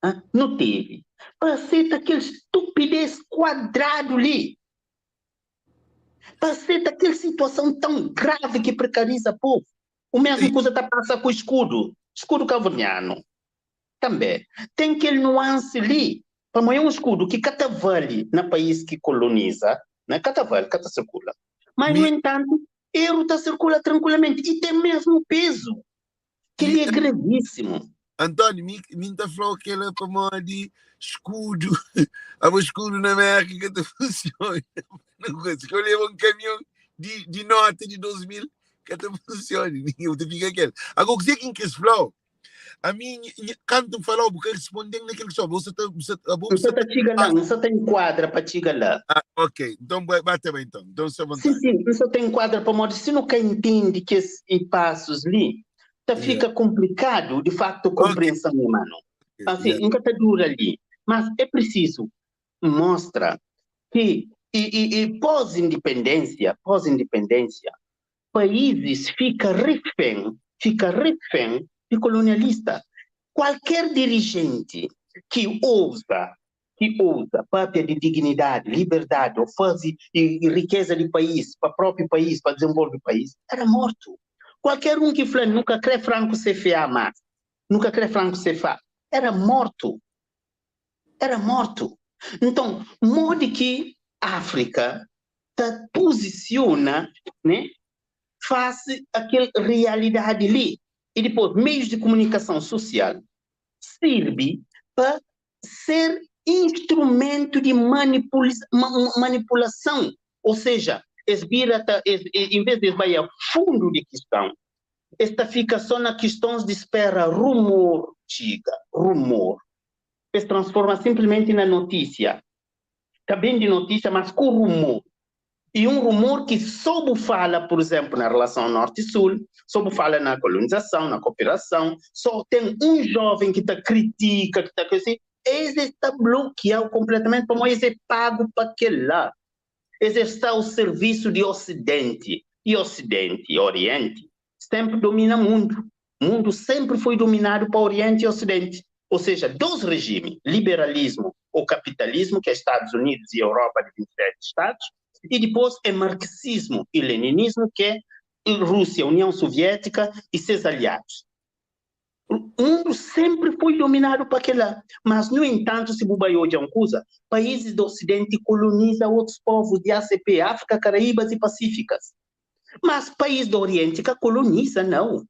ha, nu tevi, pa aseta kel stupidez kuadradu li? Pa aseta kel situason tãu gravi ki prekariza povu? O mesmu kuza ta pasa ku eskudu, eskudu kabuverdianu. Tanbê, ten kel nuansi li, pamodi é un skudu ki ka ta vali na país ki koloniza, né? Ka ta vali, ka ta sirkula. Mas, nu entantu, eru ta sirkula trankuilamenti i ten mesmu pezu. Kel-li é gravísimu. António, mi, mi N ta fla-u kel-la pamodi skudu, abo skudu na Mérka ka ta funsiona. Si ka leba un kamion di, di nota di 2000, ka ta funsiona. Bu ta fika kel. Agora, kuzê ki N kris fla-u? Ami, kantu N fala-u, bu ka responde-m na kel kiston. Bo sa ta, bu sa, abo bu N sa sa ta ta txiga la, N sa ta enkuadra pa txiga la. Ah, ok. Nton, ba, ba ta bai nton. Nton, sta Sim, vontadi. sim, N sa ta enkuadra pamodi si nu ka intende kes pasus li, ta fika konplikadu di faktu konprenson, nha manu. Asi, N ka ta dura li, mas é prisizu mostra ki i, i, i pós-indipendênsia, pós-indipendênsia, paízis fika refén, fika refén di kolonialista. Kualker dirijenti ki ouza, ki ouza papia di dignidadi, liberdadi ô faze rikeza di país pa própi país, pa dizenvolve país, era mortu. Kualker un ki fla nu ka kre franku CFA más, nu ka kre franku CFA, era mortu. Era mortu. Nton, modi ki Áfrika ta puzisiona, né, fasi a kel rialidadi li. I dipôs, meius di kumunikason susial sirbi pa ser instrumentu di manipulason, ou seja, es bira ta, es, en vez di es bai a fundu di kiston, es ta fika so na kistons di spera rumor txiga, rumor. Es transforma sinplismenti na notisia. Ta ben di notísia, mas ku rumor. I un rumor ki sô bu fala, pur izénplu, na relason Norti-Sul, sô bu fala na kolonizason, na koperason, sô ten un jóven ki ta kritika, ki ta si, es es ta blokia-u konpletamenti pamodi es é pagu pa kel-la. Es es sta au sirvisu di Osidenti. I Osidenti i Orienti sénpri domina mundu. Mundu sénpri foi dominadu pa Orienti i Osidenti. Ou seja, dos regime, liberalismo ou capitalismo, que é Estados Unidos e Europa de 27 Estados, e depois é marxismo e leninismo, que é Rússia, União Soviética e seus aliados. O mundo sempre foi dominado por aquela. Mas, no entanto, se bu bai odja un kuza, países do Ocidente coloniza outros povos de ACP, África, Caraíbas e Pacíficas. Mas país do Oriente ka coloniza, não.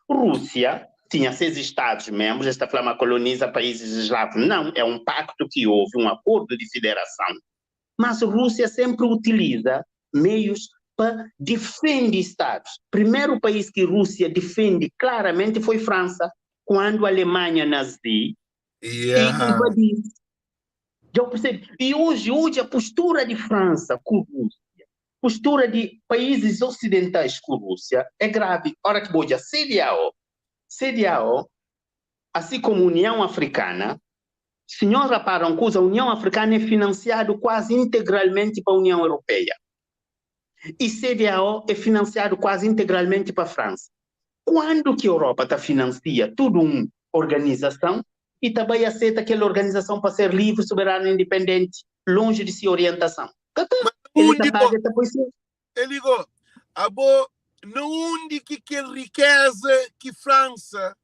Rússia tinha seis Estados-membros, esta flama coloniza países eslavos. Não, é um pacto que houve, um acordo de federação. Mas Rússia sempre utiliza meios para defender Estados. Primeiro país que Rússia defende claramente foi França, quando a Alemanha nazi invadiu. Já percebe? E hoje a postura de França com Rússia, postura de países ocidentais com Rússia é grave. Ora que boja, CDAO, CDAO, assim como União Africana, senhor reparam que a União Africana é financiado quase integralmente pela União Europeia. E CDAO é financiado quase integralmente pela França. Quando que a Europa tá financia tudo uma organização e também aceita aquela organização para ser livre, soberana e independente, longe de sua orientação? Mas Ele onde tá paga, tá pois sim. Ele ligou. Abo, não onde que aquela riqueza que França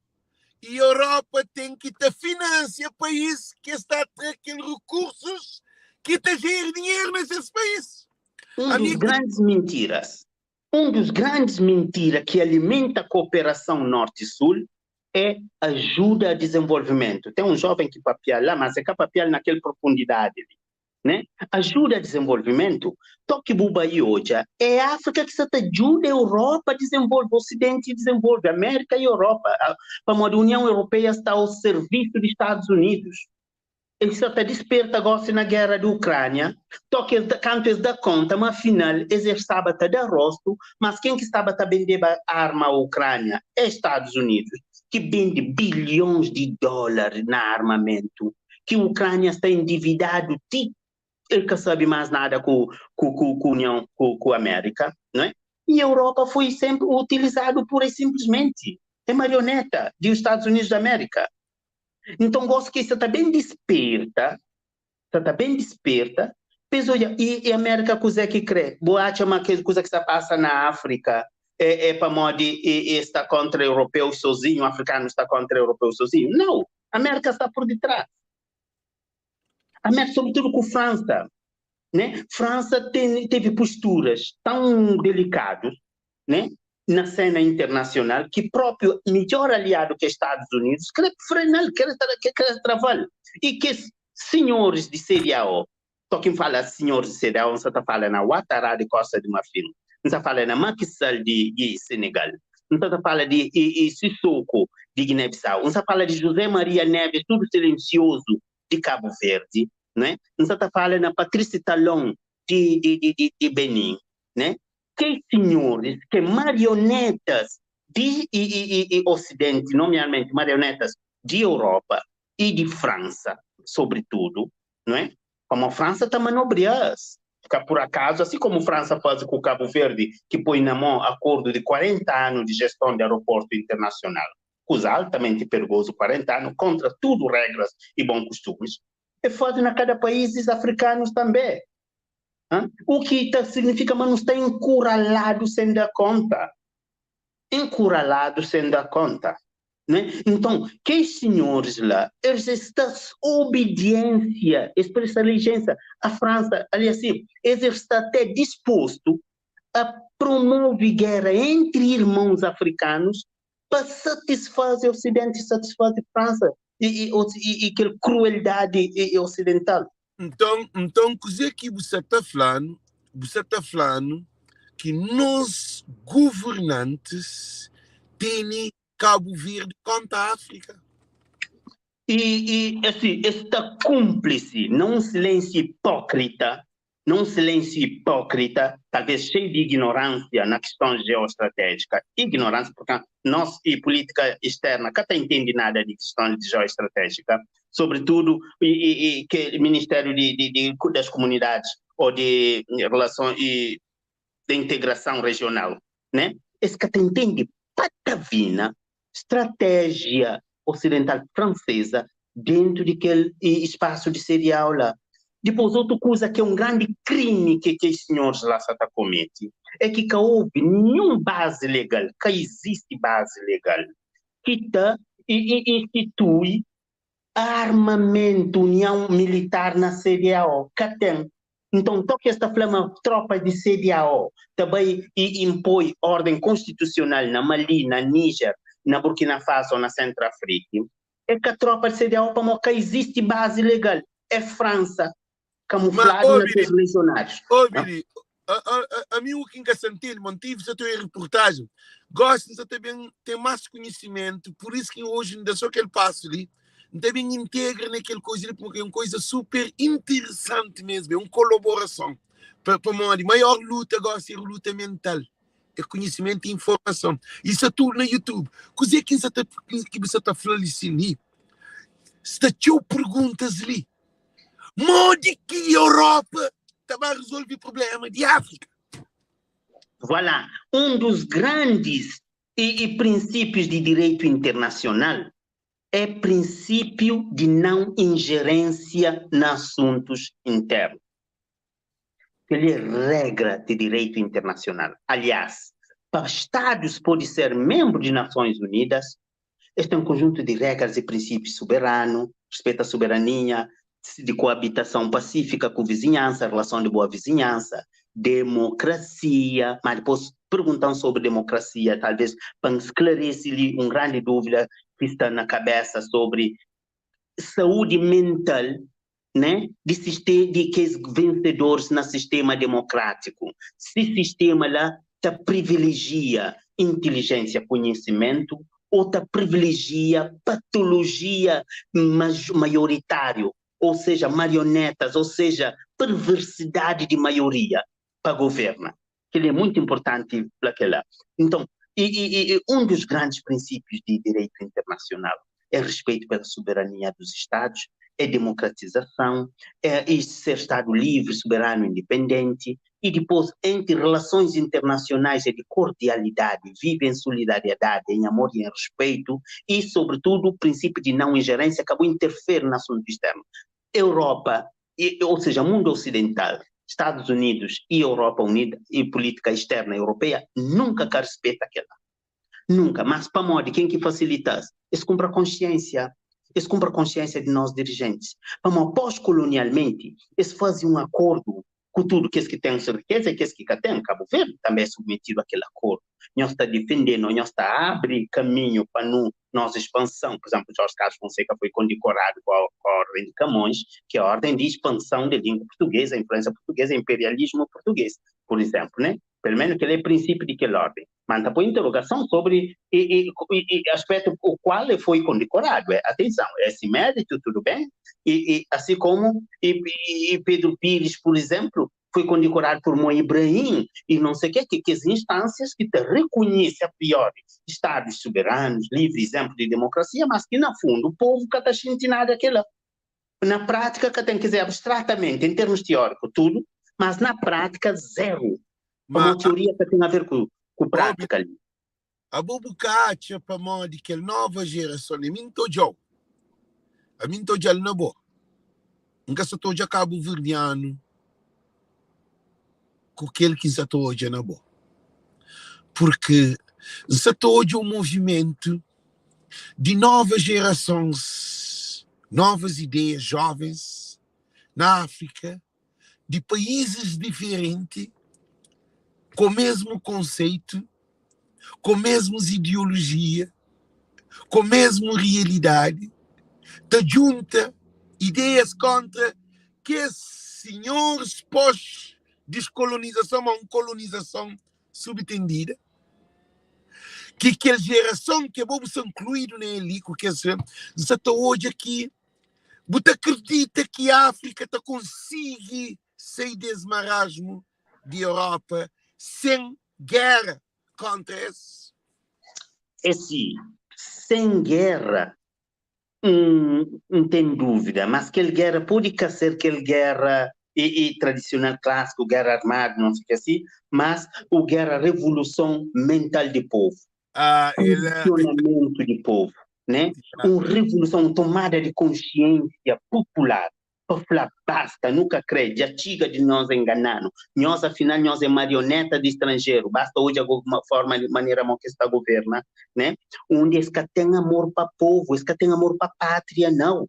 e Europa tem que te financia país que está a ter aqueles recursos que te gera dinheiro nesse país. Um A dos minha grandes mentiras, um dos grandes mentiras que alimenta a cooperação Norte-Sul é ajuda a desenvolvimento. Tem um jovem que papia lá, mas é que papia naquela profundidade ali, né? Ajuda a desenvolvimento. Toque buba e hoje é a África que se ajuda a Europa a desenvolve, o Ocidente desenvolve, América e Europa. A União Europeia está ao serviço dos Estados Unidos. Ele só está desperta agora na guerra da Ucrânia, toque canto eles dá conta, mas afinal eles estavam a dar rosto, mas quem que estava a vender arma à Ucrânia é Estados Unidos, que vende bilhões de dólares na armamento, que a Ucrânia está endividado, ele que sabe mais nada com a União, com a América, não é? E a Europa foi sempre utilizado pura e simplesmente, é marioneta dos Estados Unidos da América. Então, gosto que isso está bem desperta, está bem desperta, penso, olha, e a América coisa que crê, boa chama que coisa que se passa na África, é para modo de, e está contra europeu sozinho, o africano está contra europeu sozinho. Não, a América está por detrás. A América, sobretudo com a França, né? França teve posturas tão delicadas, né? Na cena internacional, que próprio melhor aliado que Estados Unidos quer frenar, quer travar. E que senhores de CDAO, só quem fala senhores de CDAO, não está falando na Ouattara de Costa de Marfim, não está falando na Macky Sall de Senegal, não está falando de Sissoko de Guiné-Bissau, não está falando de José Maria Neves, tudo silencioso de Cabo Verde, né? Não está falando na Patrícia Talon de Benin, né? Que senhores, que marionetas de Ocidente, nomeadamente marionetas de Europa e de França, sobretudo, não é? Como a França está manobrando, porque por acaso, assim como a França faz com o Cabo Verde, que põe na mão acordo de 40 anos de gestão de aeroporto internacional, coisa altamente perigoso, 40 anos, contra tudo regras e bons costumes, e faz na cada país africanos também. Hã? O que tá, significa, mas não está encurralado sem dar conta. Encurralado sem dar conta. Né? Então, que senhores lá, eles estão obediência, expressa inteligência. A França, ali assim, eles estão até disposto a promover guerra entre irmãos africanos para satisfazer o Ocidente e satisfazer a França e aquela crueldade ocidental. Então, coisa que você tá falando, você tá falando que nós governantes têm Cabo Verde contra a África. E assim, esta cúmplice, não um silêncio hipócrita, não um silêncio hipócrita, talvez cheio de ignorância na questão geoestratégica. Ignorância, porque nós e política externa, cada entende nada de questão de geoestratégica, sobretudo e que o Ministério das Comunidades ou de Relação e de Integração Regional, né? Esse que entende patavina, estratégia osidental franseza dentu di kel spasu di CEDEAO la. Dipos, otu kuza ki é un grandi krimi ki kes sinhoris la sa ta komete é ki ka obi ninhun bazi legal, ka izisti bazi legal ki ta institui armamentu, união militar na CEDEAO. Ka ten. Nton, to ki es ta fla ma tropas di CEDEAO ta bai i inpoi orden konstitusional na Mali, na Niger, na Burkina Faso, na Sentrafriki, é ka tropa di CEDEAO pamo ka izisti bazi legal. É Fransa kamufladu na ses legionárius. Obi li, ami u ki N ka sa ntende, ma N tive sa ta oia reportajen, gosi N sa ta ben ten mas konhisimentu, pur isu ki oji N da so kel pasu li, N ta ben integra na kel koisa li, purki é un koisa super interesanti mesmu, é un kolaborason, pamodi maior luta gosi é luta mental, é konhisimentu i informason, i sta tudu na YouTube. Kuzê ki N sa ta ki bu sa ta fla li sin li, sta txeu perguntas li. Modi ki Europa ta ba resolve problema di Áfrika? Voilà, um dos grandes e, e princípios de direito internacional é princípio de não ingerência na assuntos internos. Ele é regra de direito internacional. Aliás, para Estados pode ser membro de Nações Unidas, este é um conjunto de regras e princípios soberano, respeito à soberania, de coabitação pacífica com vizinhança, relação de boa vizinhança, democracia, mas depois perguntam sobre democracia, talvez para esclarecer-lhe uma grande dúvida que está na cabeça sobre saúde mental, né, de, de que os vencedores no sistema democrático. Se sistema lá te privilegia inteligência, conhecimento, ou te privilegia patologia maioritário, ou seja, marionetas, ou seja, perversidade de maioria para governar. Que ele é muito importante para aquela. Então, e um dos grandes princípios de direito internacional é respeito pela soberania dos Estados, é democratização, é ser Estado livre, soberano, independente, e depois, entre relações internacionais, é de cordialidade, vive em solidariedade, em amor e em respeito, e, sobretudo, o princípio de não ingerência acabou interferir no assunto externo. Europa, ou seja, mundo ocidental, Estados Unidos e Europa Unida e política externa europeia nunca quer respeita aquela. Nunca. Mas para modo, quem que facilita? Eles compram consciência. Eles compram consciência de nós dirigentes. Para pós-colonialmente, eles fazem um acordo com tudo que que têm riqueza e que que têm. Cabo Verde também é submetido àquele acordo. Nós está defendendo, nós está a abrir caminho para no, nossa expansão. Por exemplo, Jorge Carlos Fonseca foi condecorado com a Ordem de Camões, que é a ordem de expansão da língua portuguesa, a influência portuguesa, imperialismo português, por exemplo, né? Pelo menos aquele é o princípio de aquela ordem. Mas depois interrogação sobre e aspecto o qual ele foi condecorado. É, atenção, esse mérito, tudo bem, e assim como e Pedro Pires, por exemplo, foi condecorado por Mo Ibrahim e não sei o que, que as instâncias que te reconhecem a priori Estados soberanos, livre exemplo de democracia, mas que, no fundo, o povo que está sentindo nada aquilo. Na prática, que tem que dizer abstratamente, em termos teóricos, tudo, mas na prática, zero. Mas, uma teoria que tem a ver com prática ali. A bobo kacha pa modi kel nova geração e mim to jau. A mim to jal na bo. Nka sa to cabo verdiano com aquele que sa to na bo. Porque sa to um movimento de novas gerações, novas ideias, jovens na África, de países diferentes, com o mesmo conceito, com a mesma ideologia, com a mesma realidade, te junta ideias contra que senhores pós-descolonização, uma colonização subtendida, que aquela geração que é bom ser incluído nele, que está hoje aqui, você acredita que a África tá consegue sair desse marasmo de Europa sem guerra contra esse? Esse, sem guerra, não tem dúvida, mas aquele guerra pode ser aquele guerra e tradicional clássico, guerra armada, não sei o que assim, mas o guerra revolução mental do povo. Ah, ele... Posicionamento do povo. Né? Un revoluson, un tomada di konsiensia popular pa fla basta, nu ka kre, dja txiga di nhos engana-nu, nhos afinal nhos é marioneta di stranjeru, basta odja forma, manera mo ki es ta governa, né? Undi es ka ten amor pa povu, es ka ten amor pa pátria, nau,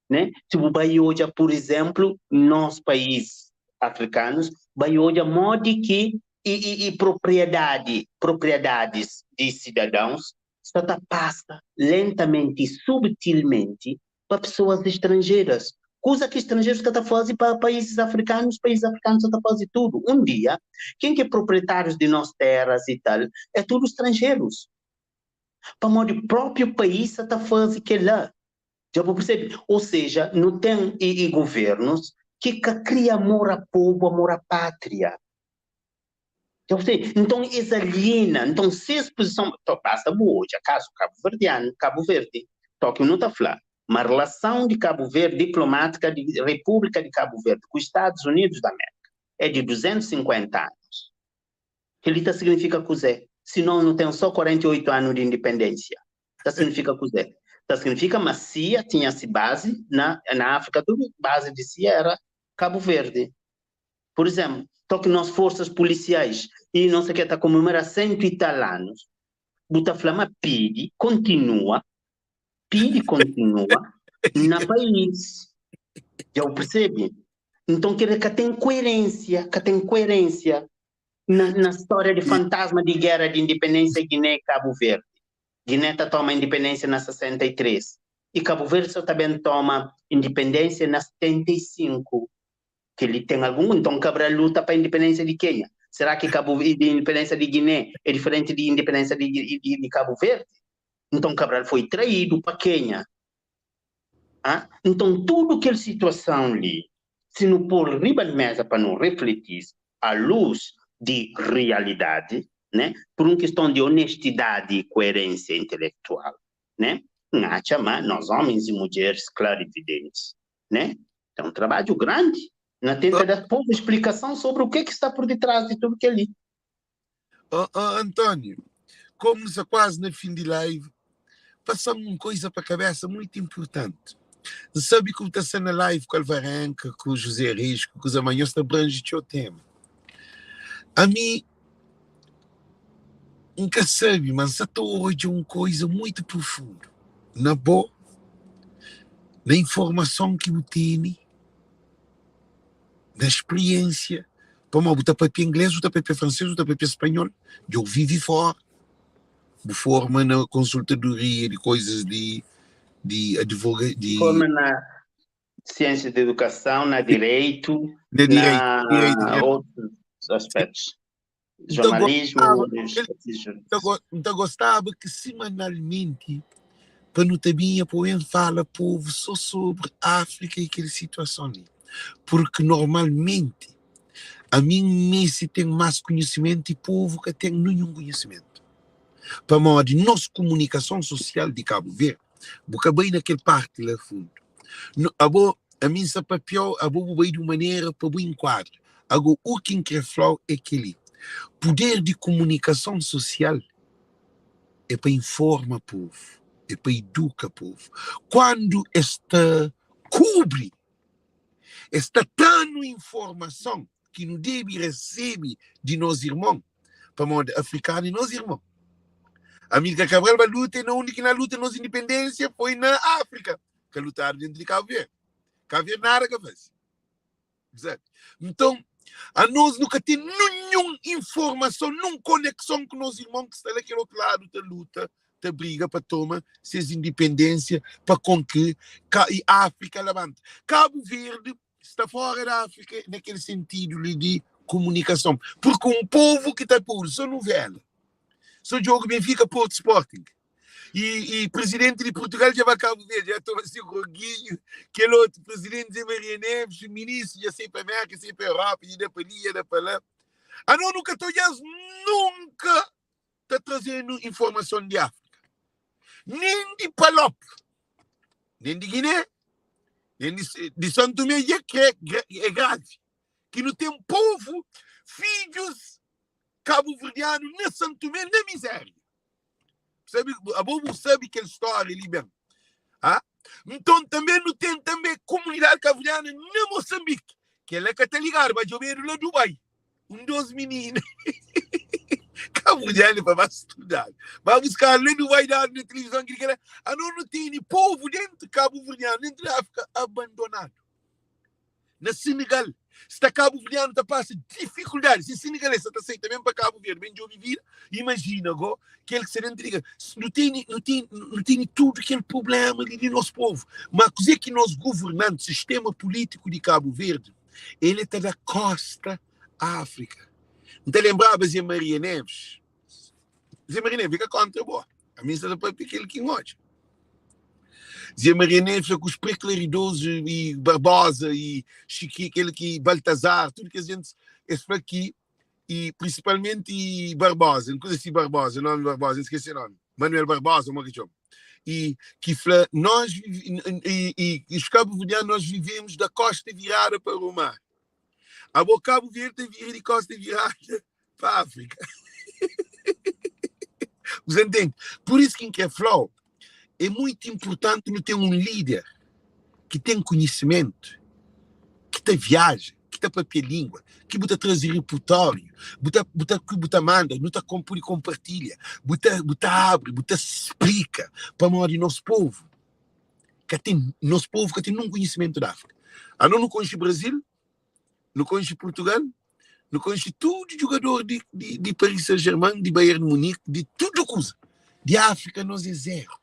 né? Si bu bai odja, pur izemplu, nos país afrikanus, bai odja modi ki i, i, i propriedadi, propriedadis di sidadãus sta ta pasa lentamenti i subtilmenti pa pesoas estranjeras. Kuza ki estranjerus ka ta faze pa paízis afrikanus, paízis afrikanus sa ta faze tudu. Un dia, ken ki é proprietárius di nos teras i tal é tudu estranjerus. Pamodi própriu país sa ta faze kela. Dja bu persebe? Ou seja, nu ten i, i governus ki ka kria amor a povu, amor a pátria. Dja bu percebe? Nton es aliena, nton ses puzison, to basta bu odja kazu kabuverdianu, Kabu Verdi, toki nu ta fla ma relason di Kabu Verdi, diplomatika di Repúblika di Kabu Verdi ku Stadus Unidus di Amérika é di 250 anus. Kel-li ta signifika kuzê? Si nos nu ten só 48 anu di indipendénsia, ta signifika kuzê? Ta signifika ma cia tinha si bazi na na Áfrika, tudu bazi di cia era Kabu Verdi. Pur izénplu, toki nos forsas pulisiais i no sei ke ta komemora sentu i tal anus, bu ta fla ma pidi kontinua, pidi kontinua na país. Dja bu persebe? Nton kel-li ka ten kuerensia, ka ten kuerensia na, na stória di fantasma di géra di indipendénsia Giné i Kabu Verdi. Giné ta toma indipendénsia na 63 i Kabu Verdi so ta ben toma indipendénsia na 75. Kel-li ten algun. Nton, Cabral luta pa indipendénsia di kenha? Será ki Kabu di indipendénsia di Giné é diferenti di indipendénsia di, di, di Kabu Verdi? Nton, Cabral foi traídu pa kenha? Ah? Nton, tudu kel situason li, si nu pô-l riba di méza pa nu refleti à luz di realidadi, né? Pur un kiston di onestidadi i kuerensia intelektual, né? N atxa ma nos ómis i mudjeris klarividentis, né? Ten un trabadju grandi na tenta da povu explikason sobri u ke ki sta pur ditrás di tudu kel-li. Oh, oh, António, komu nu sta kuazi na fin di live, pasa-m un koiza pa kabesa muitu inpurtanti. N sabe ku bu ta sta na live ku Alvarenka, ku José Risco, ku Zé nhos ta abrange txeu tema. Ami, N ka sabe, ma N sa ta odja un koiza muitu profundu na bo, na informason ki bu tene, na spriensia, pamodi bu ta papia inglês, bu ta papia fransês, bu ta papia spanhol, dja bu vive fora, bu forma na konsultadoria di koizas di di advoga di Forma na siênsias di edukason, na direitu, na direitu, direitu, na direitu. otus aspétus. N ta Jornalismu, gostaba, N ta gostaba ki semanalmenti pa nu ta binha pa ben fala povu so sobri Áfrika i kel situason li. Purki normalmenti ami N meste ten más konhisimentu i povu ka ten ninhun konhisimentu. Pamodi nos komunikason sosial di Kabu Verdi, bu ka bai na kel parti la fundu. Abo, ami N sta papia-u, abo bu bai di un manera pa bu inkuadra. Ago, u ki N kre fla-u é kel-li, puder di komunikason sosial é pa informa povu, é pa iduka povu. Kuandu es ta kubri, es ta tra-nu informason ki nu debe resebe di nos irmon, pamodi afrikanu é nos irmon. Amílcar Cabral ba luta e na undi ki na luta nos indipendênsia foi na Áfrika, ka lutadu dentu di Kabu Verdi. Kabu Verdi nada ka fase. Sabe? Nton, anos nu ka ten ninhun informason, nun konekson ku nos irmon ki sta la kel otu ladu ta luta, ta briga pa toma ses indipendênsia, pa konki ka i Áfrika labanta. Kabu Verdi sta fora di Áfrika na kel sentidu li di komunikason, purki un povu ki ta puru so nuvela, so djogu Benfica, Porto, Sporting, E, e presidente de Portugal já vai Cabo Verde, já toma seu roguinho, aquele outro presidente Zé Maria Neves, ministro, já sei para América, sei para Europa, já dá para ali, já dá para lá. Ah, não, nunca estou nunca está trazendo informação de África. Nem de Palop, nem de Guiné, nem de, de Santo Tomé, é, é grave. Que não tem povo, filhos cabo-verdiano na Santo Tomé, na miséria. Sabe, abo bu sabe kel stória li ben. Ah? Nton, tanbe nu ten tanbe komunidadi kabuverdiana na Mosanbiki. Kel-la ka ta ligadu, ba djobedu la Dubai. Un dos minina kabuverdiana pa ba studadu. Ba buskadu la Dubai, dadu na tilivizon, kili kela. Anos nu tene povu dentu kabuverdianu, dentu di Afrika, abandonadu. Na Senegal, sta kabuverdianu ta pasa difikuldadi. Si senegalês sa ta seita ben pa Kabu Verdi, ben djobe vida, imajina go kel ki sta dentu di ka. Nu tene, nu tene, nu tene tudu kel prublema li di nos povu. Ma kuzê ki nos guvernanti, sistema pulítiku di Kabu Verdi, el ta da kosta a Áfrika. N ta lenbraba Zé Maria Neves. Zé Maria Neves ka kontra bo. Ami N sta ta papia kel ki N odja. Zé Maria Neves fla ku os preclaridosos e Barbosa e Chiqui, kel ki Baltazar, tudo kes gente, es fla ki e principalmente Barbosa, n kuza si Barbosa, nome Barbosa, n skese nome, Manuel Barbosa, mo ki txoma. E ki fla nós e, e, e os cabo-verdianos nós vivemos da costa virada para o mar. Abo Cabo Verde ta vira di costa virada pa África. Você entende? Por isso que em que flau, é muito importante não ter um líder que tem conhecimento, que te viaja, que te papia língua, que buta trazer repertório, buta, buta, que buta manda, não tá compor e compartilha, buta, buta abre, buta explica para morrer nosso povo. Que tem, nosso povo que tem nenhum conhecimento da África. A não conhece Brasil, não conhece Portugal, não conhece tudo jogador de, de, de Paris Saint-Germain, de Bayern Munique, de tudo coisa. De África nós é zero.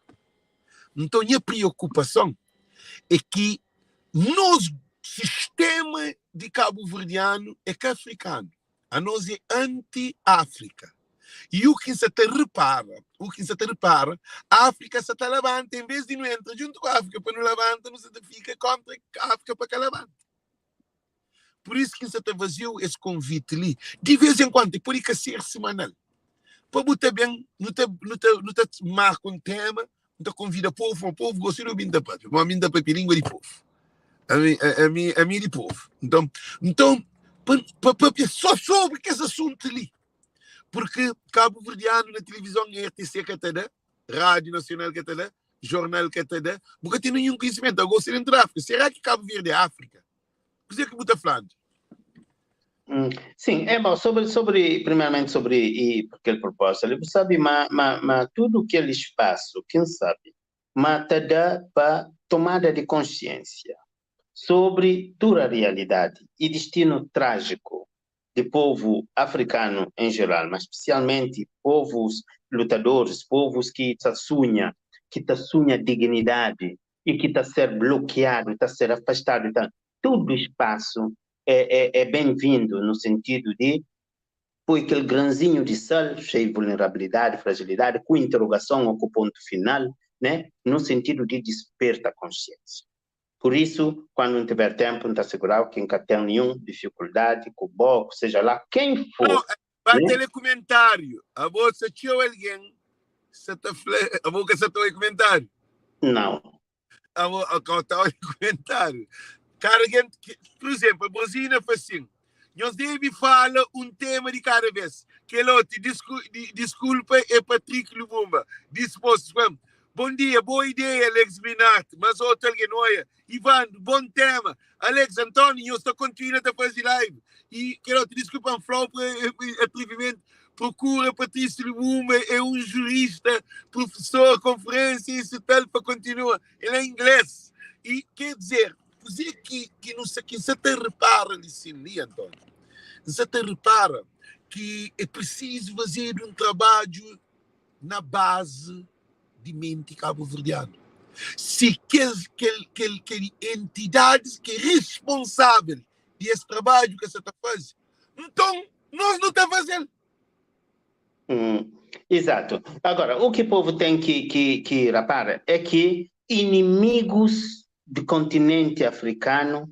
Então, minha preocupação é que nosso sistema de cabo-verdiano é que africano. A nós é anti-África. E o que se te repara, o que se te repara, a África se te levanta, em vez de não entra junto com a África para não levanta, não se te fica contra a África para que levanta. Por isso que se te vazio esse convite ali, de vez em quando, pode que ser semanal. Para botar bem, não te, não te, não te marca um tema, não te convida povo, o povo gosta de ouvir da própria, mas a mim da própria língua de povo. A mim, a, a mim, a mim de povo. Então, então para papia só sobre esse assunto ali. Porque Cabo Verdeano na televisão RTC que tá dá, Rádio Nacional que tá dá, Jornal que tá dá, nunca tem nenhum conhecimento. Agora se dentro da África. Será que Cabo Verde é África? O que é que você está falando? Sim, é bom, sobre, sobre, primeiramente sobre e aquele propósito, ali, você sabe, mas, mas, mas tudo aquele espaço, quem sabe, mas te dá para tomada de consciência sobre toda a realidade e destino trágico de povo africano em geral, mas especialmente povos lutadores, povos que te sonha, que te sonha dignidade e que está ser bloqueado, está ser afastado, então, todo espaço é, é, é bem-vindo no sentido de põe aquele grãozinho de sal, cheio de vulnerabilidade, fragilidade, com interrogação ou com ponto final, né? no sentido de desperta a consciência. Por isso, quando não tiver tempo, não está segurado, quem nunca tem nenhuma dificuldade, com o boco, seja lá quem for. Não, vai né? ter comentário. A bolsa tinha alguém, se tá a boca se tá comentário. Não. A boca tá comentário. Cara, por exemplo, a Brasília foi assim. Nós deve fala um tema de cada vez. Kelote, descu, desculpa, é Patrick Lumumba. Disposto, bom dia, boa ideia, Alex Minat. Mas outro alguém, olha. Ivan, bom tema. Alex Antônio, eu estou continuando a fazer live. E, Kelote, desculpa, um por atrevimento. Procura Patrício Lumumba, é um jurista, professor, conferência, isso tal, para continuar. Ele é inglês. E quer dizer, dizer que, que não sei que você te repara ali, sim, Antônio. Você te repara que é preciso fazer um trabalho na base de mente cabo-verdiano. Se que, que, que, que entidades que é responsável desse trabalho que você está fazendo, então nós não estamos fazendo. Exato. Agora, o que o povo tem que, que, que reparar é que inimigos do continente africano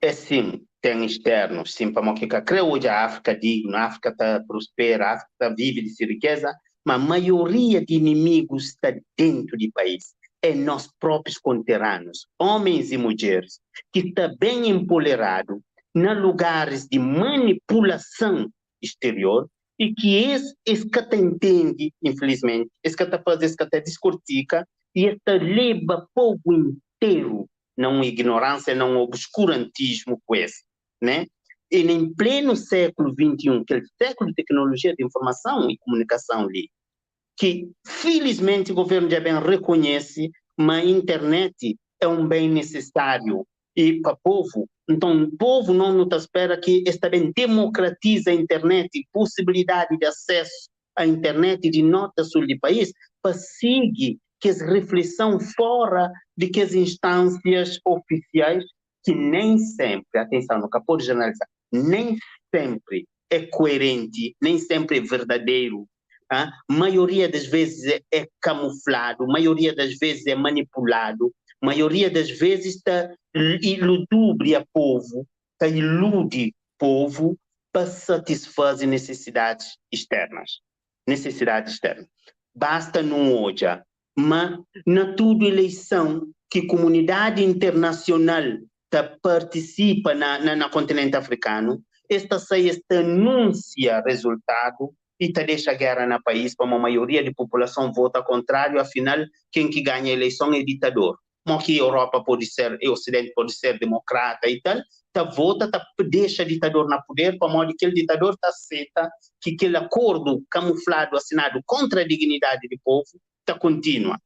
é sim, tem externos, sim, para que crê hoje a África digna, a África está prospera, a África tá vive de sua riqueza, mas a maioria de inimigos está dentro do país. É nós próprios conterrâneos, homens e mulheres, que está bem empolerado em lugares de manipulação exterior. E ki es, es ka ta intende, infelizmenti, es ka ta faze, es ka ta diskortika i es ta leba povu interu na un ignoránsia, na un obskurantismu ku es, né? E na em plenu sékulu 21, kel sékulu di teknolojia di informason i komunikason li, ki filismenti governu dja ben rekonhese ma internet é un ben nisisáriu i pa povu, nton povu nos nu ta spera ki es ta ben demokratiza internet, posibilidadi di asesu a internet di norti a sul di país, pa sigi kes riflison fora di kes instansias ofisiais ki nen senpri, atenson, nu ka pode jeneraliza, nen senpri é koerenti, nen senpri é verdaderu, a maioria das vezes é kamufladu, maioria das vezes é manipuladu, maioria das vezes ta iludubria povu, ta iludi povu pa satisfaze nesesidadis externas, nesesidadis externas. Basta nu odja ma na tudu eleison ki kumunidadi internasional ta partisipa na na na kontinenti afrikanu, es ta sai es ta anunsia rezultadu i ta dexa gera na país pamo maioria di populason vota kontrariu, afinal ken ki ganha eleison é ditador. Mo ki Europa pode ser e osidenti pode ser demokrata i tal, ta vota ta dexa ditador na puder pamodi kel ditador ta aseta ki kel akordu kamufladu asinadu kontra dignidadi di povu ta kontinua.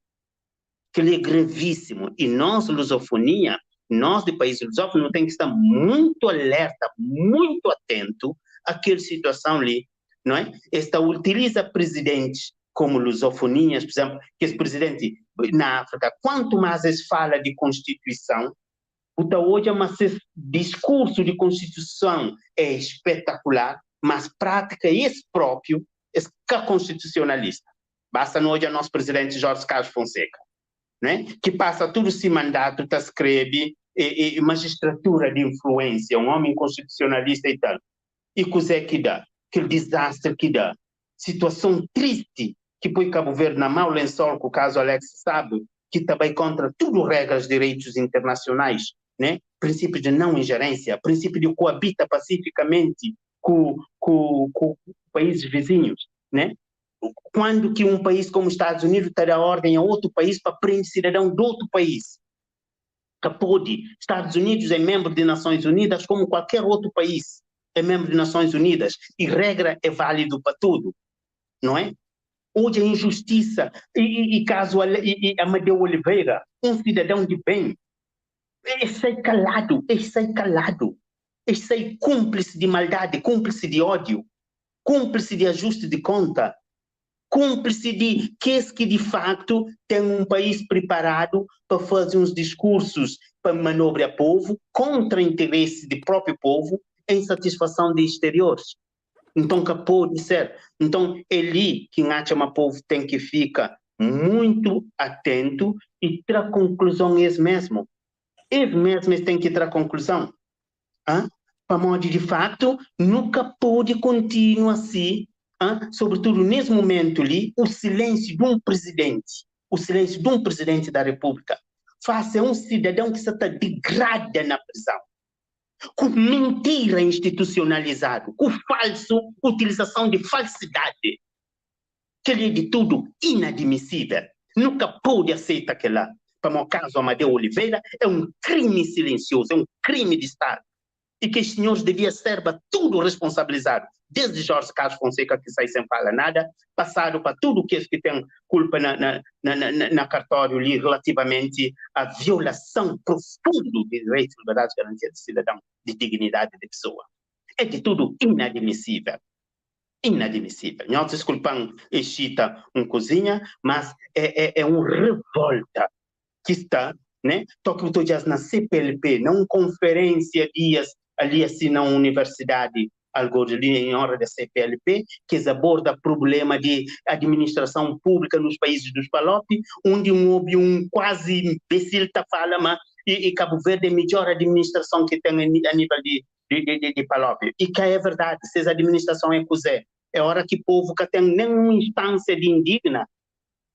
Kel-li é gravíssimu i nos luzofonia, nos di país lusófono nu ten ki sta muitu alerta, muitu atentu a kel situason li, não é? Es ta utiliza prizidentis komu luzofonias, pur izénplu, kes prizidenti na Áfrika, kuantu más es fala di konstituison, bu ta odja ma ses diskursu di konstituison é espetakular, mas prátika es própiu es ka konstitusionalista. Basta nu odja nos prizidenti Jorge Carlos Fonseca, né, ki pasa tudu si mandatu ta skrebe e, e magistratura di influênsia, un omi konstitusionalista i tal. I kuzé ki da? Kel dizastri ki da. Situason tristi ki poi Kabu Verdi na mau lensol ku kazu Alex sabe ki ta bai kontra tudu regras direitus internasionais, né, prinsipiu di nau injerensia, prinsipiu di koabita pasifikamenti ku ku ku paízis vizinhus, né? Kuandu ki un país komu Stadus Unidu ta da orden a otu país pa prende sidadão di otu país? Ka pode. Stadus Unidus é menbru di Nasões Unidas komu kualker otu país é menbru di Nasões Unidas i regra é validu pa tudu, não é? Odja injustisa i i kazu i i Amadeu Oliveira, un sidadão di ben, es sai kaladu, es sai kaladu, es sai kunplisi di maldadi, kunplisi di odiu. Kúnplisi di ajusti di konta, kúnplisi di kes ki di faktu ten un país priparadu pa faze uns diskursus pa manobria povu kontra interesi di própi povu en satisfason di exterioris. Nton ka pode ser. Nton é li ki N atxa ma povu ten ki fika muitu atentu i tra konkluzon es mesmu. Es mesmu es ten ki tra konkluzon. Ah, pamodi di faktu nu ka pode kontinua si, ah, sobritudu nes mumentu li, u silensiu di un prizidenti, u silensiu di un prizidenti da Repúblika fasi a un sidadãu ki sa ta digrada na prizãu, ku mintira institusionalizadu, ku falsu, utilizason di falsidadi. Kel-li é di tudu inadmisível. Nu ka pode aseita kel-la, pamodi kazu Amadeu Oliveira é un krimi silensiozu, é un krimi di Stadu i kes sinhoris devia serba tudu responsabilizadu, desdi Jorge Carlos Fonseca ki sai sen fala nada, pasadu pa tudu kes ki ten kulpa na na na na kartóriu li relativamenti a violason profundu di direitus, liberdadis, garantia di sidadon, di dignidadi di pesoa. É di tudu inadmisível. Inadmisível. Nhos diskulpa-m exita un kuzinha, mas é, é, é un revolta ki sta, né? Toki bu ta odja-s na CPLP, na un konferênsia dias ali asi na un universidadi algo ali em hora da CPLP, ki es aborda problema di administrason públika nos países dos PALOP, undi un obi un kuazi imbecil ta fala ma e, e Kabu Verdi é midjor administrason ki ten a nível di di Palop. I ka é verdadi, ses administrason é kuzé? É ora ki povu ka ten nen un instansia di indigna.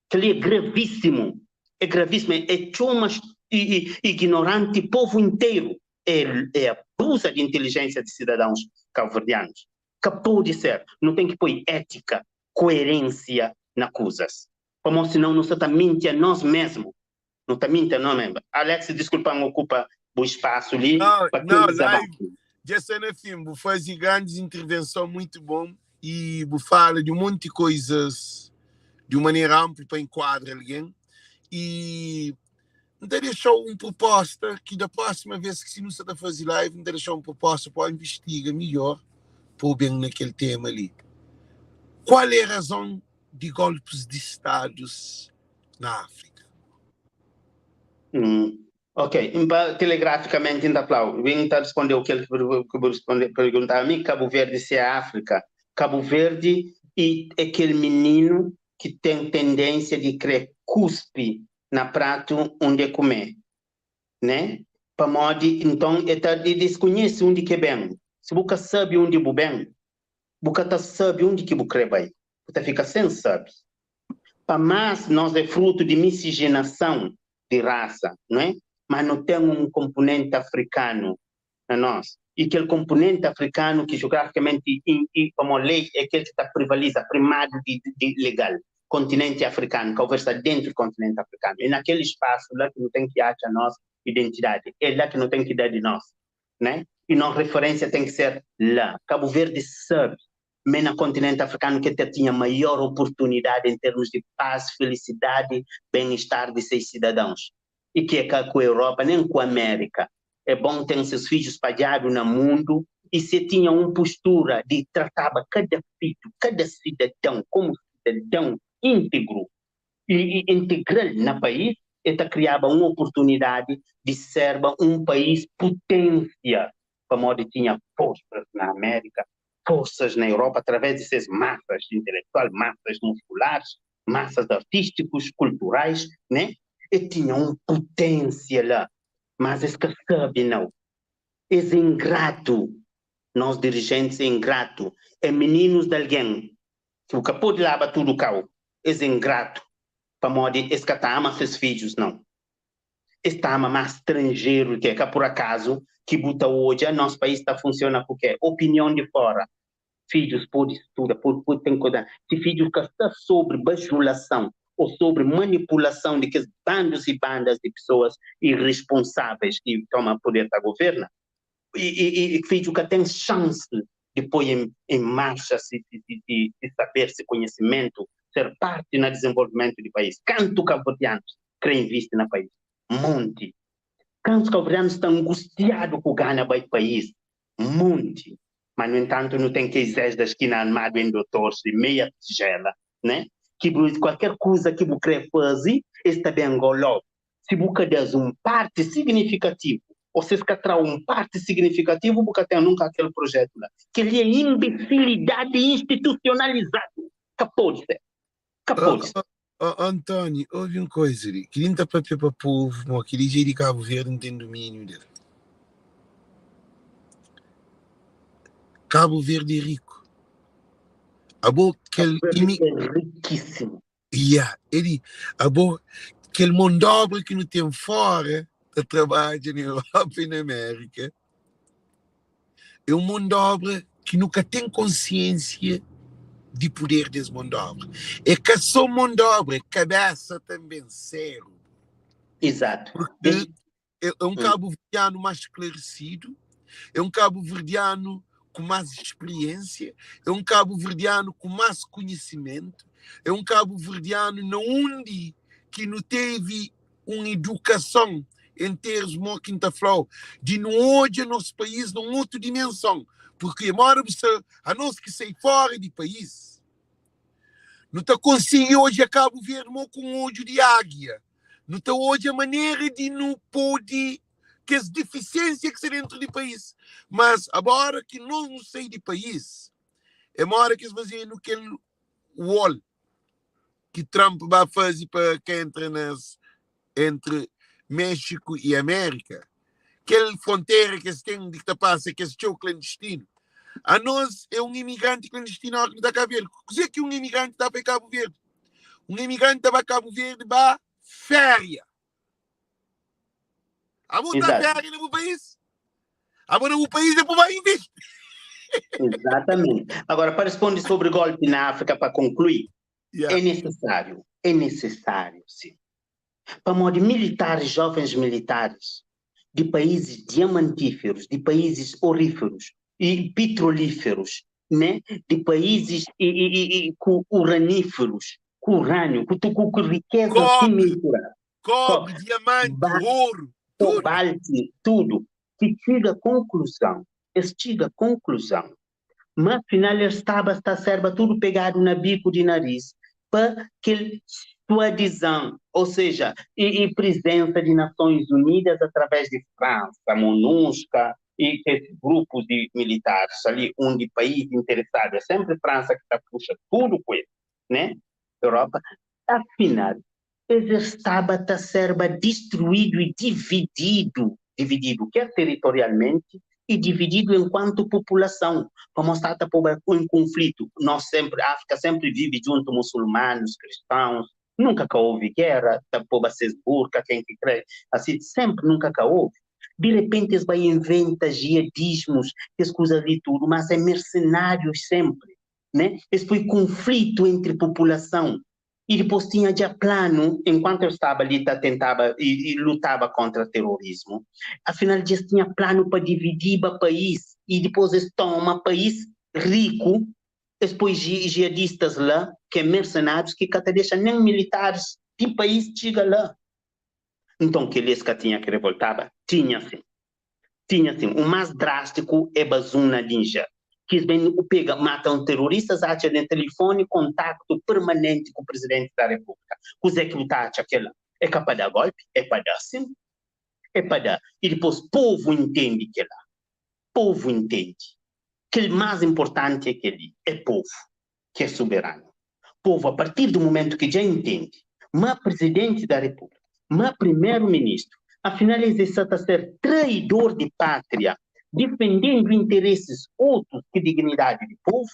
Kel-li é gravíssimu, é gravíssimu, é txoma ignoranti povu interu, é é abusa di intelijensia di sidadãus kauverdianus. Ka pode ser. Nu ten ki poi étika, koerênsia na kuzas. Pamodi sinau nu sta ta minti a nos mesmu. Nu ta minti a nos mesmu. Alex, diskulpa-m okupa bu spasu li Não, pa kel não, live dizabafu. dja sta na fin. Bu faze grandis intervenson, muito bom e bu fala di un monti koizas di un manera amplu pa enkuadra algen e N ta dexa-u un proposta ki da próxima vez ki si nu sta ta faze live, N ta dexa-u un proposta pa investiga midjor pa u ben na kel tema li. Kual é razon di golpes di stadus na Áfrika? Hum, ok, pa telegraficamente N ta fla-u, N ta respondeu kel ki bu responde, perguntaba mi, Cabo Verde se é Áfrika? Cabo Verde é kel mininu ki ten tendênsia di kre kuspi na pratu undi e kume, ne? Pamodi nton e ta e diskunhese undi ki e ben. Si bu ka sabe undi bu ben, bu ka ta sabe undi ki bu kre bai, bu ta fika sen sabe. Pa más nos é frutu di misijenason di rasa, nu é? Ma nu ten un konpunenti afrikanu na nos. I kel konpunenti afrikanu ki jiografikamenti i i pamodi lei é kel ki ta privaliza primadu di di legal kontinenti afrikanu, Kau Verdi sta dentu di kontinenti afrikanu. É na kel spasu la ki nu ten ki atxa nos identidadi, é la ki nu ten ki da di nos, né? I nos referensia ten ki ser la. Kabu Verdi sabe ma é na kontinenti afrikanu ki el ta tinha maior oportunidadi en termus di pas, felisidadi, ben-estar di ses sidadãus. I ki é ka ku Europa nen ku Amérika. É bon ten ses fidju spadjadu na mundu i si e tinha un postura di trataba kada fidju, kada sidadãu komu sidadãu íntegru i integral na país, e ta kriaba un oportunidadi di serba un país puténsia pamodi tinha forsas na Amérika, forsas na Europa através di ses masas intelektual, masas muskularis, masas artístikus, kulturais, né? E tinha un puténsia la Mas es ka sabe nau. Es é ingratu. Nos dirijentis é ingratu. É mininus di algen ki bu ka pode laba tudu kau. Es é ingratu pamodi es ka ta ama ses fidjus nau. Es ta ama más stranjeru di ke. Ka pur akazu ki bu ta odja nos país ta funsiona ku ke? Opinion di fora. Fidjus pode studa, pode ten koza. Si fidjus ka sta sobri bajulason ô sobri manipulason di kes bandus i bandas di pesoas irresponsáveis ki toma poder ta governa, i fidju ka ten xansi di poi en marxa si saber, si konhisimentu, ser parti na dizenvolvimentu di país. Kantu kabuverdianus kre invisti na país? Monti. Kantu kabuverdianus sta angustiadu ku gana bai país? Monti. Ma nu entantu nu ten kes Zés da skina armadu en dotors di meia tijela, né? Ki bu, kualker kuza ki bu kre fazi, es ta ben ngolou. Si bu ka das un parti signifikativu, o si es ka trau un parti signifikativu, bu ka ten nunka kel projetu la. Kel-li é inbesilidadi institusionalizadu. Ka pode ser. Ka pode ser. Ó António, obi un koza li, kel-li N ta papia pa povu, mo kel-li dja é di Kabu Verdi, N ten dumíniu del. Kabu Verdi é riku. Abo kel Kabu Verdi é rikísimu. Ia, é di abo kel mon d'obra ki nu ten fora ta trabadja na Europa i na Amérika é un mon d'obra ki nu ka ten konsiensia di puder des mon d'obra. É ka so mon d'obra, é kabesa tanben, sérbru. Exato. Porque é un kabuverdianu más sklaresidu, é un kabuverdianu ku más spiriénsia, é un kabuverdianu ku más konhisimentu, é un kabuverdianu na undi ki nu tevi un idukason en termus mo ki N ta fla-u, di nu odja nos país na un otu dimenson, purki mora bu sta, anos ki sai fora di país, nu ta konsigi odja Kabu Verdi mo ku un odju di águia, nu ta odja manera di nu pode kes difisiénsia ki sta dentru di país, mas agora ki nos nu sai di país, é mora ki es faze-nu kel wall ki Trump ba faze pa ka entra nas entre Méxiku i Amérika, kel frontera ki es ten di ki ta pasa kes txeu klandistinu. Anos é un imigranti klandistinu óra ki nu ta Kabu Verdi. Kuzê ki un imigranti ta pa Kabu Verdi? Un imigranti ta ba Kabu Verdi ba féria. Abo ta féria na bu país? Abo na bu país é pa ba invisti. Exatamente. Agora, para responder sobre golpe na África, para concluir, Yeah. é necessário, é necessário, sim. Para modo militares, jovens militares, de países diamantíferos, de países oríferos e petrolíferos, né? De países e com uraníferos, com urânio, com riqueza Cobre, imensurável. cobre, diamante, ouro, tudo. Cobalto, tudo. Que chega à conclusão, eles chega à conclusão, mas afinal ele estava, está serva tudo pegado na bico de nariz, para que ele, sua adesão, ou seja, e presença de Nações Unidas através de França, MONUSCA e esses grupos de militares ali, onde país interessado, é sempre França que tá puxa tudo com ele, né? Europa. Afinal, ele estava a ser destruído e dividido, dividido quer territorialmente e dividido enquanto população, para mostrar que em conflito. Nós sempre, a África sempre vive junto, muçulmanos, cristãos, nunca que houve guerra, tá, povo se burca, quem que crê, assim, sempre nunca que houve. De repente eles vai inventar jihadismos, as coisas de tudo, mas é mercenários sempre, né? Esse foi conflito entre população. E depois tinha já plano, enquanto eu estava ali, tá, tentava e lutava contra o terrorismo. Afinal, já tinha plano para dividir o país. E depois eles tomam país rico, depois jihadistas lá, que é mercenários, que até deixa nem militares de país chega lá. Então, que eles que tinha que revoltava? Tinha sim. Tinha sim. O mais drástico é Bazoum na Níger. Que bem, o pega, matam terroristas, acha no telefone, contato permanente com o presidente da República. O Zé que tá acha aquela é capaz de dar golpe? É para dar sim. É para dar. E depois o povo entende que lá. Povo entende. Que o mais importante é que ele é povo, que é soberano. Povo, a partir do momento que já entende, mas presidente da República, mas primeiro-ministro, afinal ele está a ser traidor de pátria, defendendo interesses outros que dignidade do povo,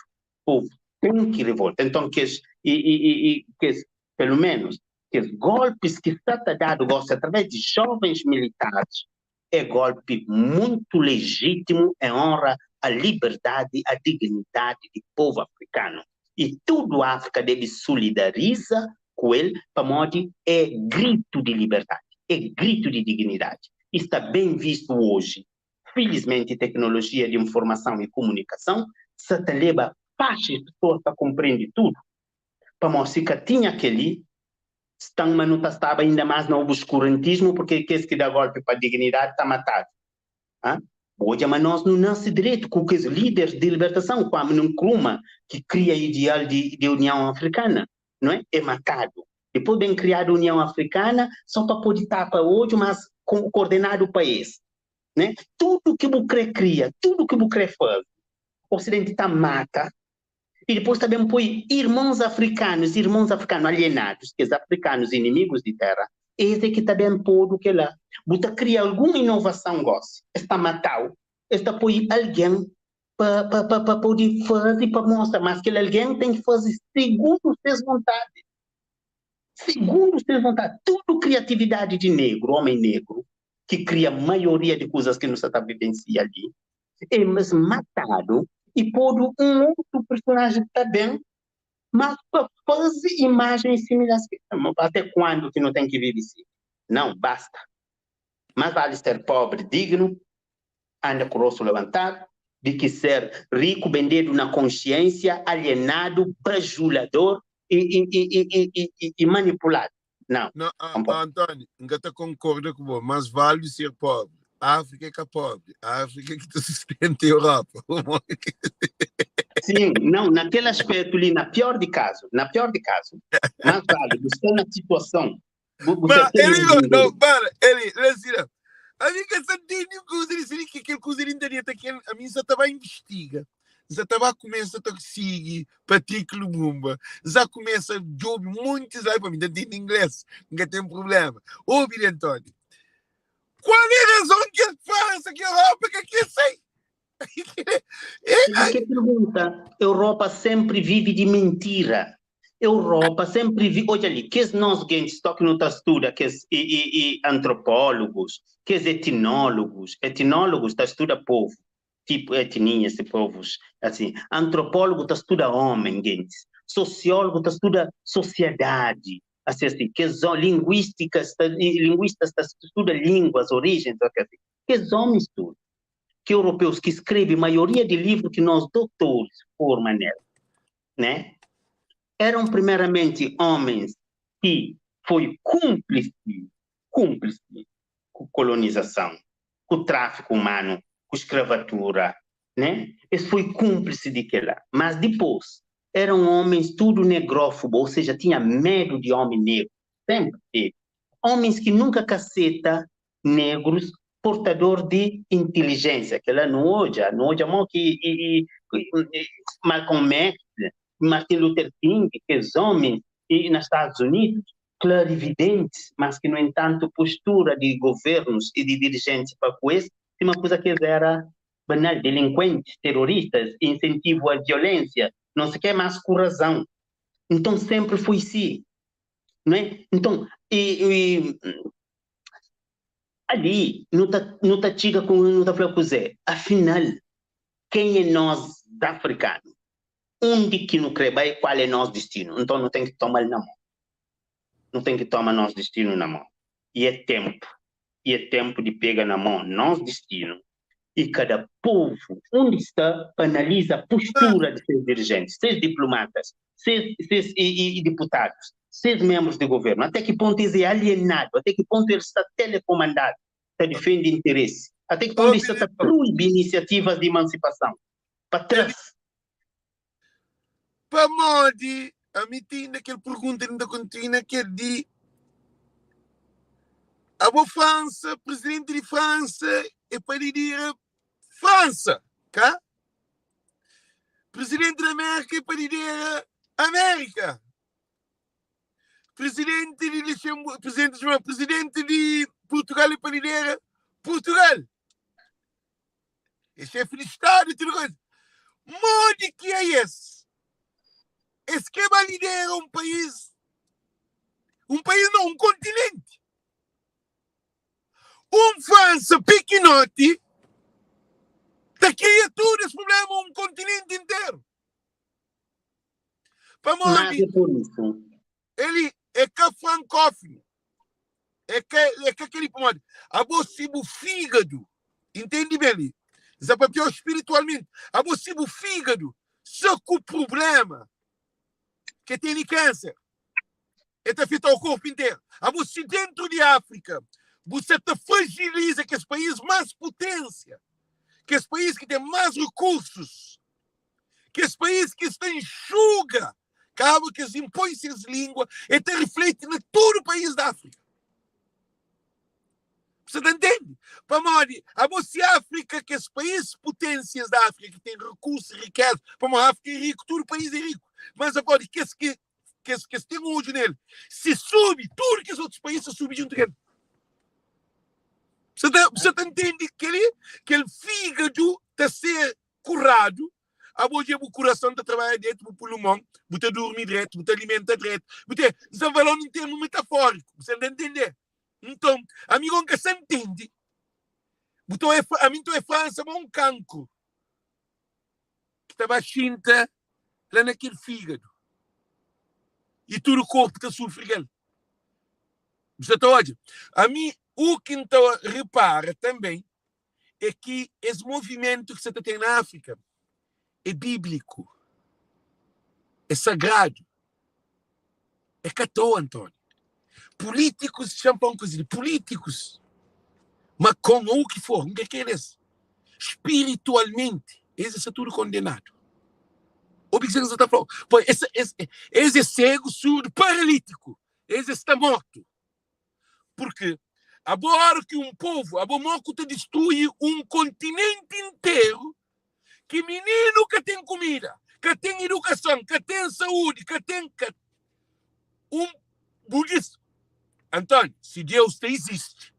povo tem que revoltar. Então, que es, e, e, e, que es, pelo menos, que os golpes que está a dado gosta através de jovens militares, é golpe muito legítimo em honra à liberdade, à dignidade do povo africano. E tudo a África deve solidarizar com ele, para modo é grito de liberdade, é grito de dignidade. Está bem visto hoje. Felizmente, tecnologia de informação e comunicação se te leva fácil, pessoas para compreender tudo. Para mostrar que tinha aquele, estão, mas não estava ainda mais no obscurantismo, porque aqueles que dá golpe para a dignidade está matado. Hã? Hoje, mas nós não nasce direito com os líderes de libertação, como Nkrumah, que cria ideal de União Africana, não é? É matado. Depois bem criada a União Africana, só para poder estar para hoje, mas com, coordenado o país. Né? Tudo que o Bucré cria, tudo que o Bucré faz, o Ocidente tá mata, e depois também põe irmãos africanos alienados, que os africanos inimigos de terra, esse é que também pôr o que lá. Buta cria alguma inovação, gosta, está matado, está põe alguém pa poder fazer, pa mostrar, mas aquele alguém tem que fazer segundo suas vontades. Segundo suas vontades. Tudo criatividade de negro, homem negro, que cria a maioria de coisas que não está vivenciando ali, é mas matado e pôr um outro personagem também, mas para fazer imagens similares. Até quando que não tem que viver assim? Não, basta. Mais vale ser pobre, digno, anda com o rosto levantado, de que ser rico, vendido na consciência, alienado, bajulador e manipulado. Não. Não, Não pode. Antônio, ainda te concordo com você, mas vale ser pobre. A África é que é pobre, a África é que te sustenta a Europa. Sim, não, naquele aspecto ali, na pior de caso, mais vale você na situação, você Mas tem ele um não, não, dinheiro. para, ele, ele assim, não. A mim que essa tem coisa, ele disse que aquele coisa de internet, aquele, a mim só estava investiga. Já estava a começar a seguir Patrick Lumumba. Já começa a job muitos aí para mim, não tem inglês, nunca tem problema. Ouve, Antônio. Qual é a razão que ele faz aqui a Europa que aqui é sem? É, Que pergunta? Europa sempre vive de mentira. Europa sempre vive. Olha ali, que nós gente que não tá estuda, que e antropólogos, que etnólogos, etnólogos tá estuda povo. Tipo etnias de povos, assim, antropólogo ta studa homem, gentis, sociólogo ta studa sociedade, assim, assim, que linguísticas, linguistas ta studa línguas, origens, assim, que homens tudo, que europeus que escrevem maioria de livros que nós doutores forma nela, né? Eram primeiramente homens que foi cúmplice, cúmplice com colonização, com o tráfico humano, com escravatura, né? Esse foi cúmplice de que lá. Mas depois, eram homens tudo negrófobo, ou seja, tinha medo de homem negro, sempre teve. Homens que nunca caceta negros, portador de inteligência, que lá não odia, não odia mal que e Malcolm X, Martin Luther King, que os homens e nos Estados Unidos, clarividentes, mas que, no entanto, postura de governos e de dirigentes para com esse, uma coisa que era banal, delinquentes, terroristas, incentivo à violência, não se quer mais com razão. Então, sempre foi assim. Não é? Então, e ali, não tá, não tá chega com, não tá falando com Zé. Afinal, quem é nós africanos? Onde que não crê bem, qual é nosso destino? Então, não tem que tomar na mão. Não tem que tomar nosso destino na mão. E é tempo. E é tempo de pegar na mão nosso destino. E cada povo, onde está, analisa a postura de seus dirigentes, seus diplomatas, seus e deputados, seus membros de governo. Até que ponto ele é alienado, até que ponto ele está telecomandado, está defende interesse, até que ponto ele está proíbe iniciativas de emancipação. Para trás. Pamodi ami ti inda kel pergunta inda kontinua kel di abo Fransa, presidenti di Fransa é pa lidera Fransa, ka? Presidenti di Amérika é pa lidera Amérika. Presidenti di Luxemburgo, presidenti di presidenti di Portugal é pa lidera Portugal. É chefe di Estado e tudo coisa. Modi ki é es? Es ke ba lidera um país, um país não, um continente. Um França pequenote ta kria tudo esse problema um continente inteiro. Pamodi Mas é por isso. ele é ka francófono. É ka aquele pamodi abo si bu fígado, entende bem ali? Zé papiou espiritualmente. Abo si bu fígado só com problema que tem câncer, é te afeta o corpo inteiro. Abo si dentro de África você te fragiliza que esse país mais potência, que esse país que tem mais recursos, que esse país que está enxuga, cabo que se impõe suas línguas e te reflete em todo o país da África. Você entende? Pamodi, a você África, que esse país potências da África, que tem recursos, riqueza, para a África é rico, todo o país é rico. Mas agora, que esse que tem um olho nele, se sube, tudo que os outros países subem junto com ele. Você tá, você tá entende que ele, que ele fígado está ser curado, a hoje o coração está trabalhando direto, o pulmão, você dorme direto, você alimenta direto, você está falando em termo metafórico, você não entende? Então, amigo que se entende, então é, a mim é França, mas um cancro que estava chinta lá naquele fígado. E todo o corpo está sofrendo. Você está olhando? A mim, o que então repara também é que esse movimento que você tem na África é bíblico, é sagrado, é cató, Antônio. Políticos, chamam coisa de políticos, Macron ou o que for, não quer que eles, espiritualmente, eles estão tudo condenado. O que você está falando? Pô, esse é cego, surdo, paralítico. Esse está morto. Porque agora que um povo, agora que te destrui um continente inteiro, que menino que tem comida, que tem educação, que tem saúde, que tem que, um budista. Antônio, se Deus te existe,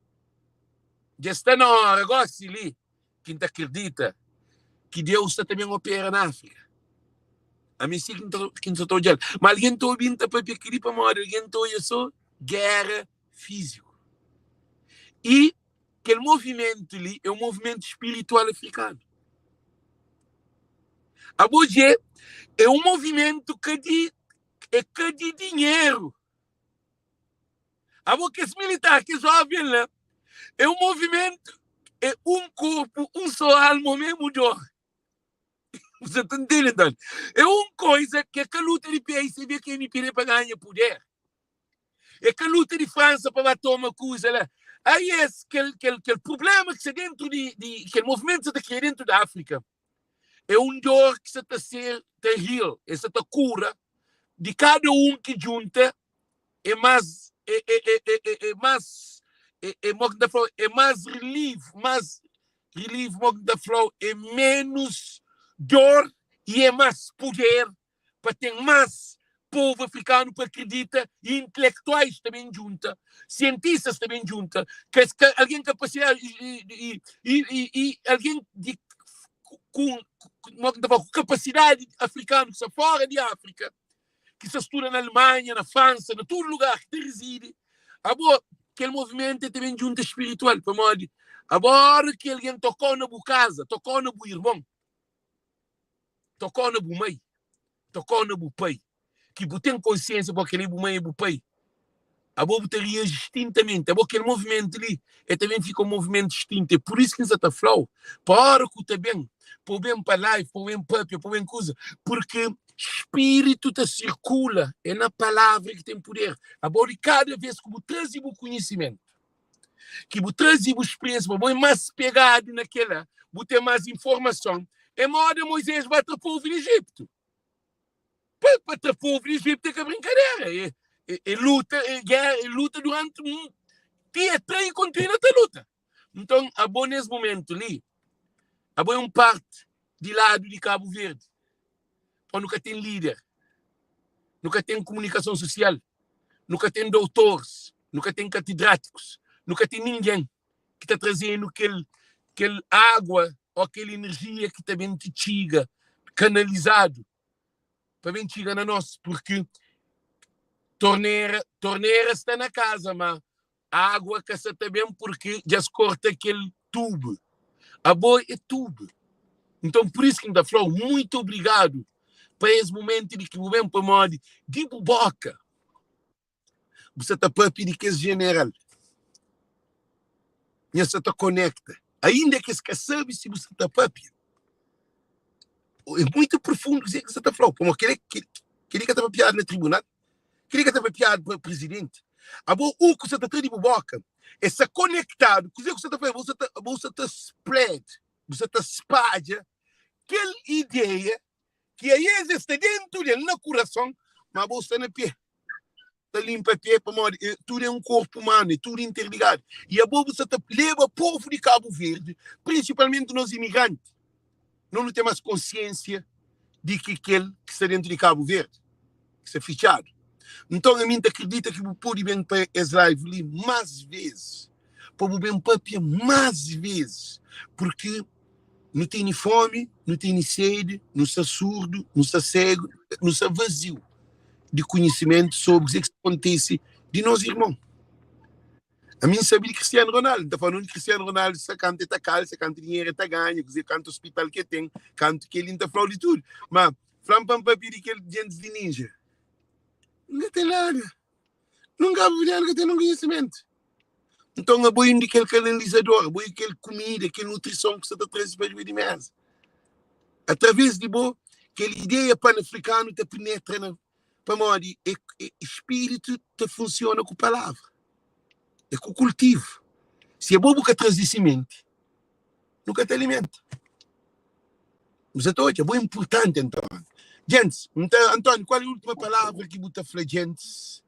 já está na hora, agora se ali, quem te acredita que Deus está também opera na África. A mim sim que não estou olhando. Mas alguém está ouvindo para pedir para morrer, alguém está olhando só guerra física. E aquele movimento ali é um movimento espiritual africano. Abo dje é un movimentu ka di é ka di dinheru. Abo kes militar, kes joven la, é un movimentu, é un korpu, un só alma, o mesmu dor. Você ta ntende, António? É un koisa ki é ka luta di PAICB ku MPD pa ganha puder. É ka luta di Fransa pa ba toma kuza la. Aí es kel kel kel problema ki sta dentru di di kel movimentu ki sa ta kria dentru di Áfrika é un dor ki sa ta ser ta heal, e sa ta kura di kada un ki djunta é más é é é é é é más é é mo ki N ta fla-u é más relief más relief mo ki N ta fla-u é ménus dor i é más puder pa ten más povu afrikanu pa akredita i intelektuais ta ben djunta, sientistas ta ben djunta, kes ka algen kapasidadi i i i i i algen di ku mo ki N ta fla ku kapasidadi afrikanu ki sta fora di Afrika ki sta studa na Alemanha, na Fransa, na tudu lugar ki ta rizidi, abo kel movimentu ta ben djunta spiritual pamodi abo ora ki algen tokau na bu kaza, tokau na bu irmon, tokau na bu mai, tokau na bu pai, ki bu ten konsiensia bo kel-li é bu mai é bu pai, abo bu ta reaji istintamenti, abo kel movimentu li el ta ben fika un movimentu istintu, é pur isu ki N sa ta fla-u pa ora ku ta ben, pa bu ben pa live, pa bu ben papia, pa bu ben kuza, purki spiritu ta sirkula, é na palavra ki ten puder, abo di kada vez ku bu traze bu konhisimentu, ki bu traze bu spriensia, pa bo é más pegadu na kela, bu ten más informason, é moda Moisés ba tra povu di Ejiptu. Pa, pa tra povu di Ejiptu é ka brinkadera, é, é, é luta, é guerra, é luta durante um ti é tra e kontinua ta luta. Nton, abo nes momentu li, abo é un parti di ladu di Kabu Verdi, pa nu ka ten lider, nu ka ten komunikason sosial, nu ka ten doutores, nu ka ten katedrátikus, nu ka ten ningen ki ta traze-nu kel kel água ô kel enerjia ki ta ben ti txiga kanalizadu pa ben txiga na nos, purki tornera tornera sta na kaza, ma água ka sa ta ben purki dja es korta kel tubu. Abo é tubu. Nton, pur isu ki N ta fla-u muitu obrigadu pa es momentu di ki bu ben, pamodi di bu bóka bu sa ta papia di kes jeneral. Nha sa ta konekta, ainda ki es ka sabe si bu sa ta papia. É muitu profundu kuzê ki N sa ta fla-u, pamodi kel-li kel-li ka ta papiadu na tribunal. Kel-li ka ta papiadu pa prizidenti. Abo, u ku sa ta tra di bu boka e sta konektadu. Kuzê ku sa ta faze? Bu sa ta, bu sa ta spread, bu sa ta spadja kel ideia ki aes es sta dentu del na kurason, ma abo sta na pé, ta linpa pé, pamodi e, tudu é un korpu umanu, é tudu interligadu. I abo bu sa ta leba povu di Kabu Verdi, prinsipalmenti nos imigranti, no nu ten más konsiensia di ki kel ki sta dentu di Kabu Verdi, ki sta fitxadu. Nton, ami N ta kridita ki bu pode ben pa es live li más vezis, pa bu ben papia más vezis, purki nu tene fomi, nu tene sede, nu sta surdu, nu sta segu, nu sta vaziu di konhisimentu sobri kuzê ki sta kontise di nos irmon. Ami N sabe di Cristiano Ronaldo, N ta fala undi Cristiano Ronaldo sta, kantu el ta kalsa, kantu dinheru el ta ganha, kuze, kantu ospital ki el ten, kantu kel-li, N ta fla-u di tudu. Ma fla-m pa N papia di kel djentis di ninja, N ka ten nada. Nun kabuverdianu ka ten nun konhisimentu. Nton abo é un di kel kanalizador, abo é kel kumida, kel nutrison ki sta ta traze pa riba di meza. Através di bo, kel ideia panafrikanu ta penetra na Pamodi é, é, spiritu ta funsiona ku palavra, é ku kultivu. Si abo bu ka traze simenti, nu ka ta alimenta. Bu sa ta odja, bo é importanti, António. Gentis, nta, António, qual é a última palavra ki bu ta fla gentis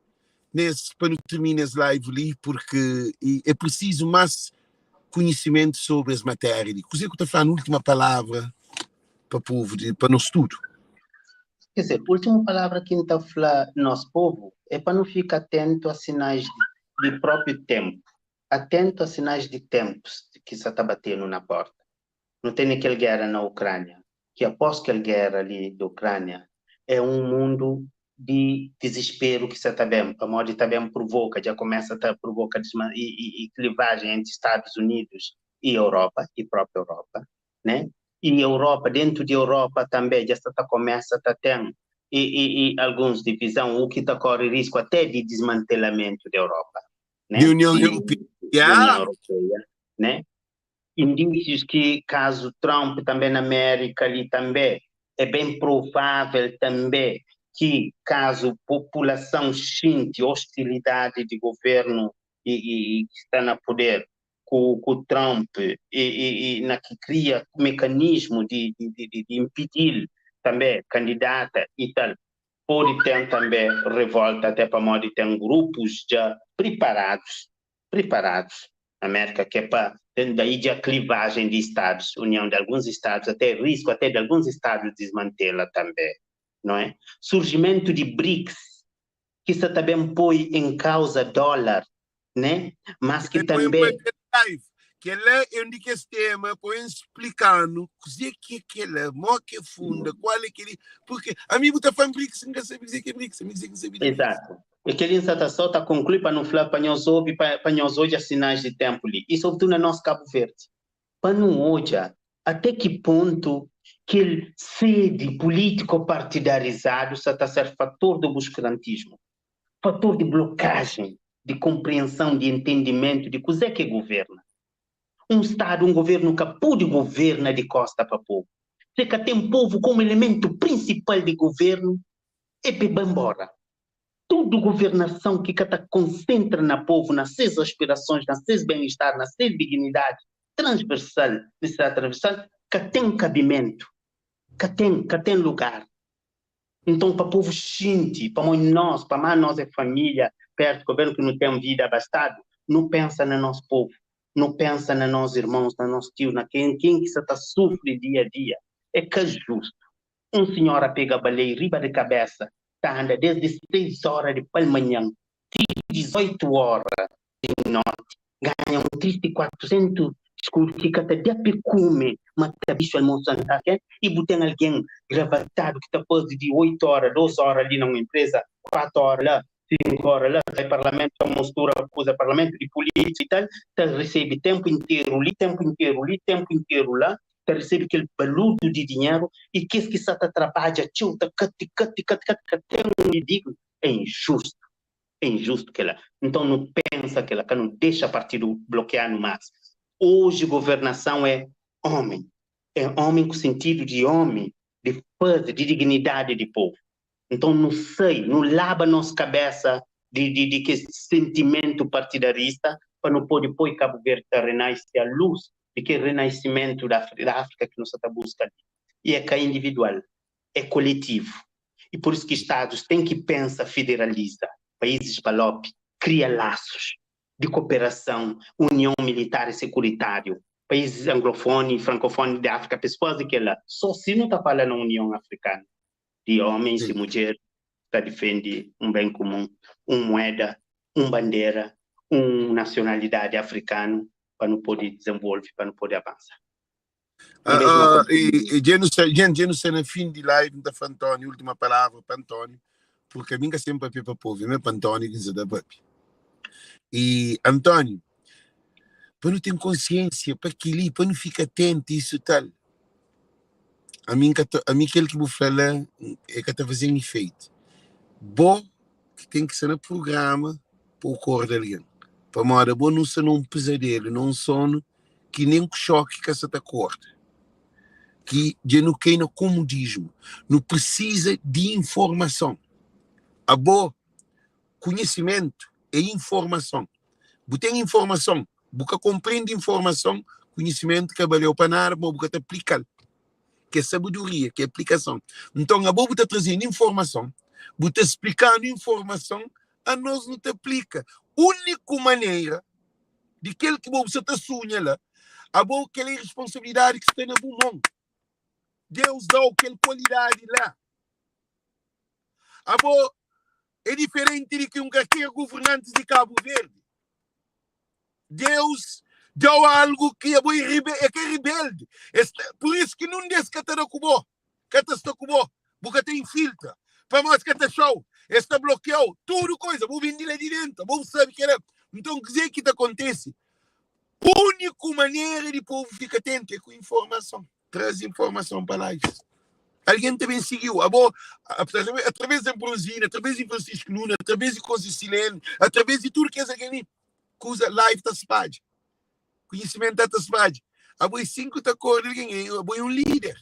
nes, pa nu termina es live li, porque é preciso más conhecimento sobre es matéria li. Kuzê ku ta fla na última palavra pa povo, de, pa nos tudo? Quer dizer, última palavra ki N ta fla nos povo é pa nu fika atentu a sinais di próprio tempo, atentu a sinais di tempos ki sa ta batenu na porta. Nu tene kel gera na Ucrânia, ki após kel gera li di Ucrânia é um mundu di dizisperu ki sa ta ben, pamodi ta ben provoka, dja kumesa ta provoka e, e, e clivagem entre Estados Unidos e Europa, e própria Europa, né? E Europa, dentu di Europa tanbe dja sta ta komesa ta ten e, e, e alguns divizon, u ki ta kore risku até di dismantelamentu di Europa, né? Di União Europeia. Di União Europeia, né? Indícios ki kazu Trump tanbe na Amérika li tanbe é ben provável tanbe ki kazu populason xinti ostilidadi di governu e, e, e ki sta na poder ku Trump e, e, e na ki kria mekanismu di impedi-l tanbe kandidata e tal, pode ten tanbe revolta, até pamodi ten grupus dja preparadus na Amérika ki é pa daí dja clivagem di Estados, união de alguns estados, até risco até de alguns estados desmantela tanbe, não é? Surgimento di BRICS, ki sta ta ben poi em causa dólar, né? Mas ki tanbe Live, kel-la é un di kes tema pa N splika-nu kuzê ki é kel-la, mó ki é funda, kual é kel-li, purke ami bu ta fla-m BRICS, N ka sabe kuzê ki é BRICS, ami kuzê ki N sabe di BRICS. Exato. E kel-li N sa ta só ta konklui pa nu fla, pa nhos obi, pa nhos odja sinais di ténpu li, i sobretudu na nos Kabu Verdi, pa nu odja até ki pontu kel sedi pulítiko-partidarizadu sa ta ser fator di obskurantismu, fator di blokajen di konprienson, di entendimentu di kuzê ki é governa. Un Stadu, un governu ka pode governa di kosta pa povu. Se ka ten povu komu elementu prinsipal di governu, é pa e bai nbora. Tudu governason ki ka ta konsentra na povu, na ses aspirasons, na ses ben-estar, na ses dignidadi transversal, nisisidadi transversal, ka ten kabimentu, ka ten lugar. Nton, pa povu xinti, pamodi nos, pamá nos é família pertu governu ki nu ten vida abastadu, nu pensa na nos povu, nu pensa na nos irmons, na nos tiu, na ken ki sa ta sufri dia a dia. É ka justu. Un sinhora pega balei riba di kabesa, ta anda desdi 6 ora di palmanhan ti 18 ora di noti, ganha un tristi 400 escudo ki ka ta da pe kume, ma ta bixu almosu jantar ke, i bu ten algen gravatadu ki ta faze di 8 ora, 2 ora li na un empresa, 4 ora la, 5 ora la, vai parlamento, ta mostura kuza parlamento di política e tal, ta recebe tempo inteiro li, tempo inteiro li, tempo inteiro la, ta recebe kel baludu di dinheru, e kes ki sa ta trabadja txeu ta kati, kati, kati, kati, ka ten un digno. É injusto. É injusto kel-la. Nton, nu pensa kel-la, ka nu dexa partidu blokear-nu más. Oji, governason é omi. É omi ku sentidu di omi, di faze, di dignidadi di povu. Nton, nu sai, nu laba nos kabesa di kes sentimentu partidarista pa nu pode poi Kabu Verdi ta renasce a luz di kel renascimentu da Áfrika ki nu sa ta buska li. E é ka individual, é koletivu. E por isso ki Stadus ten ki pensa federaliza paízis PALOP, kria lasus di koperason, union militar e sekuritáriu. Paízis anglofoni e frankofoni di Áfrika pa es faze kel-la. Só si nu ta fala na Union Afrikana di homens e mudjeris ta difende un ben kumun, un mueda, un bandera, un nasionalidadi afrikanu pa nu pode dizenvolve, pa nu pode avansa. E dja nu sta, gente, dja nu sta na fim di live, N ta fla António, última palavra pa António, porque ami N ka sempre papia pa povo, é mesmo pa António ki N sa ta papia. E António, pa nu ten konsiênsia pa kel-li, pa nu fika atento isu tal, ami N ka ta, ami kel ki bu fla la, e ka ta faze-m ifeitu. Bo ki ten ki sta na prugrama pa bu korda algen, pamodi abo nu sta na un pezadelu, na un sonu ki nen ku xoki ka sa ta korda, ki dja nu kai na komodismu. Nu prisiza di informason. Abo, konhisimentu é informason. Bu ten informason, bu ka konprende informason, konhisimentu ka baleu pa nada, pamodi bu ka ta aplika-l, ki é sabedoria, ki é aplikason. Nton, abo bu ta traze-nu informason, bu ta splika-nu informason, anos nu ta aplika. Úniku manera di kel ki bo bu sa ta sunha la, abo kel é responsabilidadi ki sta na bu mon. Deus dau kel kualidadi la. Abo é diferenti di ki un kalker governantis di Kabu Verdi. Deus dau algu ki abo é rebe, é ka rebelde. Es, por isso ki nun des ka ta da ku bo, ka ta sta ku bo, bu ka ta infiltra. Pamodi es ka ta atxau, es ta blokiau, tudu koisa, bu ben di la di dentu, abo bu sabe kela. Nton, kuzê ki ta kontese? Úniku manera di povu fika atentu é ku informason. Traze informason pa live. Algen ta ben sigi-u. Abo, através di Ambrosina, através di Francisco Luna, através di Kozi Silene, através di tudu kes algen li, kuza live ta spadja. Konhisimentu ta spadja. Abo é sin ku ta korda algen, abo é un líder.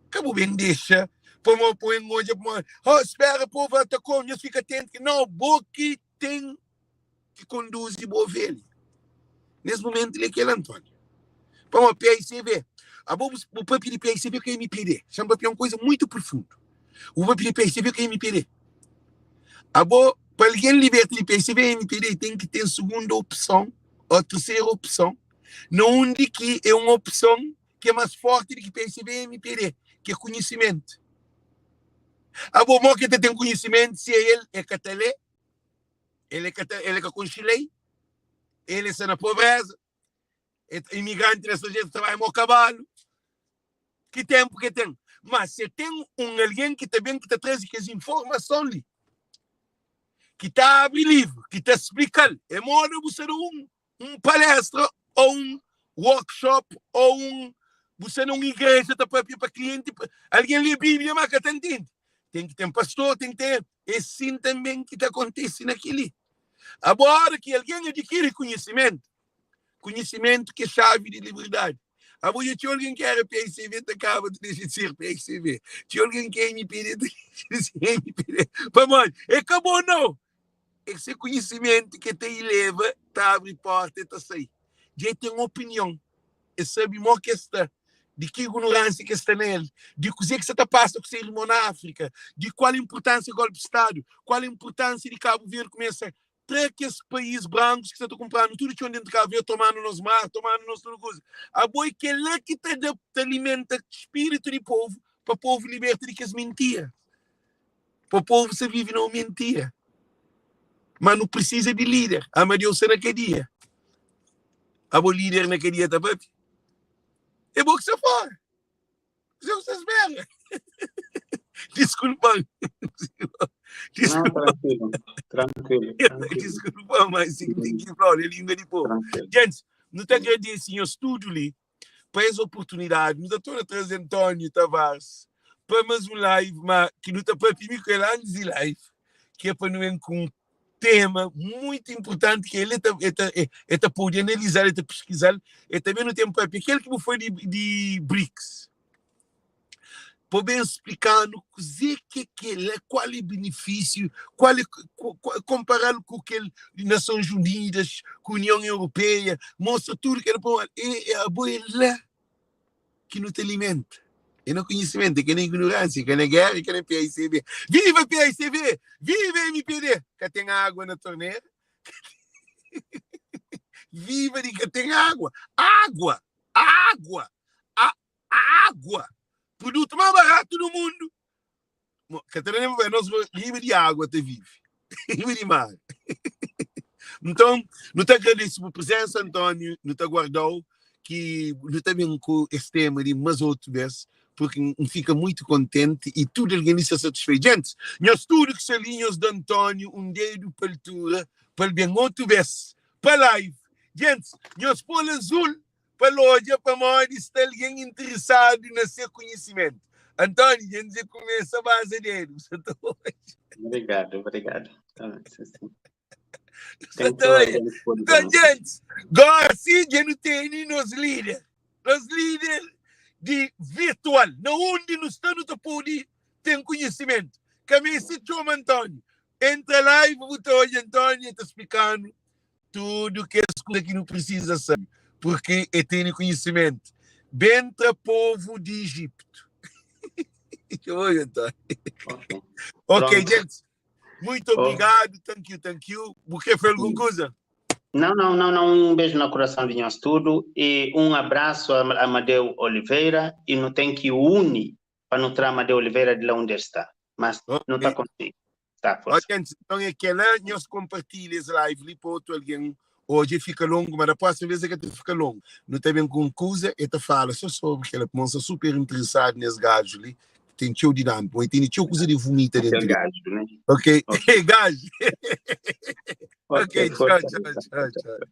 Ka bu ben dexa pamo poi N odja pamo, oh, spera povu atako-m, nhos fika atenti. Nau, bo ki ten ki konduzi bu ovelha. Nes momentu li é kel António. Pamodi PICV, abo bu papia di PICV ku MPD. Xa-m papia un kuza muitu profundu. Bu papia di PICV ku MPD. Abo, pa algen liberta di PICV e MPD, ten ki ten segunda opson ou terceira opson, na undi ki é un opson ki é más forti di ki PICV e MPD, ki é konhisimentu. Abo, mo ki ta ten konhisimentu si el é ka ta lé? El é ka ta, el é ka konxe lei, el é sta na pobreza, é imigranti na stranjeru, ta trabalha mo kabalu. Ki tenpu ke ten? Ma se ten un algen ki ta ben ki ta traze kes informason li, ki ta abri livru, ki ta splika-l, é moda bu sta da un un palestra ou un workshop ou un bu sta na un igreja ta papia pa klienti, algen lê Bíblia ma ka ta ntende. Ten ki ten pastor, ten ki ten. É sin tanben ki ta kontise na kel-li. Abo, óra ki algen adikiri konhisimentu, konhisimentu ki é xavi di liberdadi. Abo dja txeu algen ki éra PICV ta kaba ta dexa di ser PICV. Txeu algen ki é MPD ta dexa di ser MPD. Pamodi? É ka bo nau. É se konhisimentu ki ta ileva, ta abri porta e ta sai. Dja e ten opinion, e sabe mo ki e sta, di ki ignoransia ki e sta na el, di kuze ki sa ta pasa ku se irmon na Afrika, di kual inpurtansia golpi di stadu, kual inpurtansia di Kabu Verdi kumesa tra kes pais brankus ki sa ta kunpra-nu tudu txon dentu di Kabu Verdi, toma-nu nos mar, toma-nu nos tudu kuza. Abo e kel-la ki ta da, ta alimenta spiritu di povu, pa povu liberta di kes mintira. Pa povu sa vive na un mentira. Ma nu precisa di líder. Amadeu sta na kadia. Abo líder na kadia ta papia? É bo ki sta fora. Você que sta espera. Desculpa. Não, tranquilo, tranquilo, tranquilo. Desculpa, mas tem que falar, é língua de povo. Tranquilo. Gente, nu ta agradece nhos tudo li pa es oportunidade. Nu ta torna traze António Tavares pa mais um live, ma ki nu ta papia mi ku el antes di live, ki é pa nu ben ku um tema muito importante que ele ta, ele ta, ele ta pode analisar, ele ta pesquisar, e também nu tem papia aquele que bu foi de BRICS. Pa ben splika-nu kuzê ki é kel-la, kual é benefísiu, kual é konpara-l ku kel di Nasons Unidas, ku Union Europeia, mostra tudu kel pa é abo é la ki nu ta alimenta. É na konhisimentu, é ka na ignoránsia, é ka na géra, é ka na PAICV. Viva PAICV! Viva MPD! Ka ten água na tornera? Viva di ka ten água! Água! Água! A água! Produtu más baratu do mundu. Ka ta da nem pa nos riba di água ta vive. Riba di mar. Nton, nu ta agradese bu presensa, António, nu ta guarda-u ki nu ta ben ku es tema di más otu bes, porque N fika muitu kontenti i tudu algen li sta satisfeitu. Gentis, nhos tudu ki sta li, nhos da António un dedu pa altura pa el ben otu bes pa live. Gentis, nhos pô-l azul pa el odja pamodi sta algen interesadu na se konhisimentu. António, dja N dja kumesa baza dedu, bu sa ta odja. Obrigado, obrigado. Tá, sim, sim. Sa ta odja. Então, gente, gósi dja nu tene nos líder, nos líder di virtual, na undi nu sta nu ta pode ten konhisimentu. Ka meste txoma António, entra live bu ta odja António ta splika-nu tudu kes kuza ki nu prisiza sabe, purki e tene konhisimentu. Ben tra povu di Ijiptu. Oi, António. Ok. Ok, Pronto. gente, muito Oh. obrigado. Thank you, thank you. Bu kre fla algun kuza? Não, não, não, não. Um beijo no coração de nós tudo e um abraço a Amadeu Oliveira e não tem que une para não trazer Amadeu Oliveira de lá onde está, mas não está contigo. Tá, força. Ok, então é aquela, nós compartilha esse live ali para outro alguém. Hoje fica longo, mas da próxima vez é que fica longo. Não tá bem com coisa, e te fala só sobre aquela moça super interessada nesse gajo ali, que tem tio dinâmico, e tem tio coisa de vomita dentro. Aquele gajo, né? Ok, Ok. gajo. Ok, Ok, tchau, força. tchau, tchau, tchau.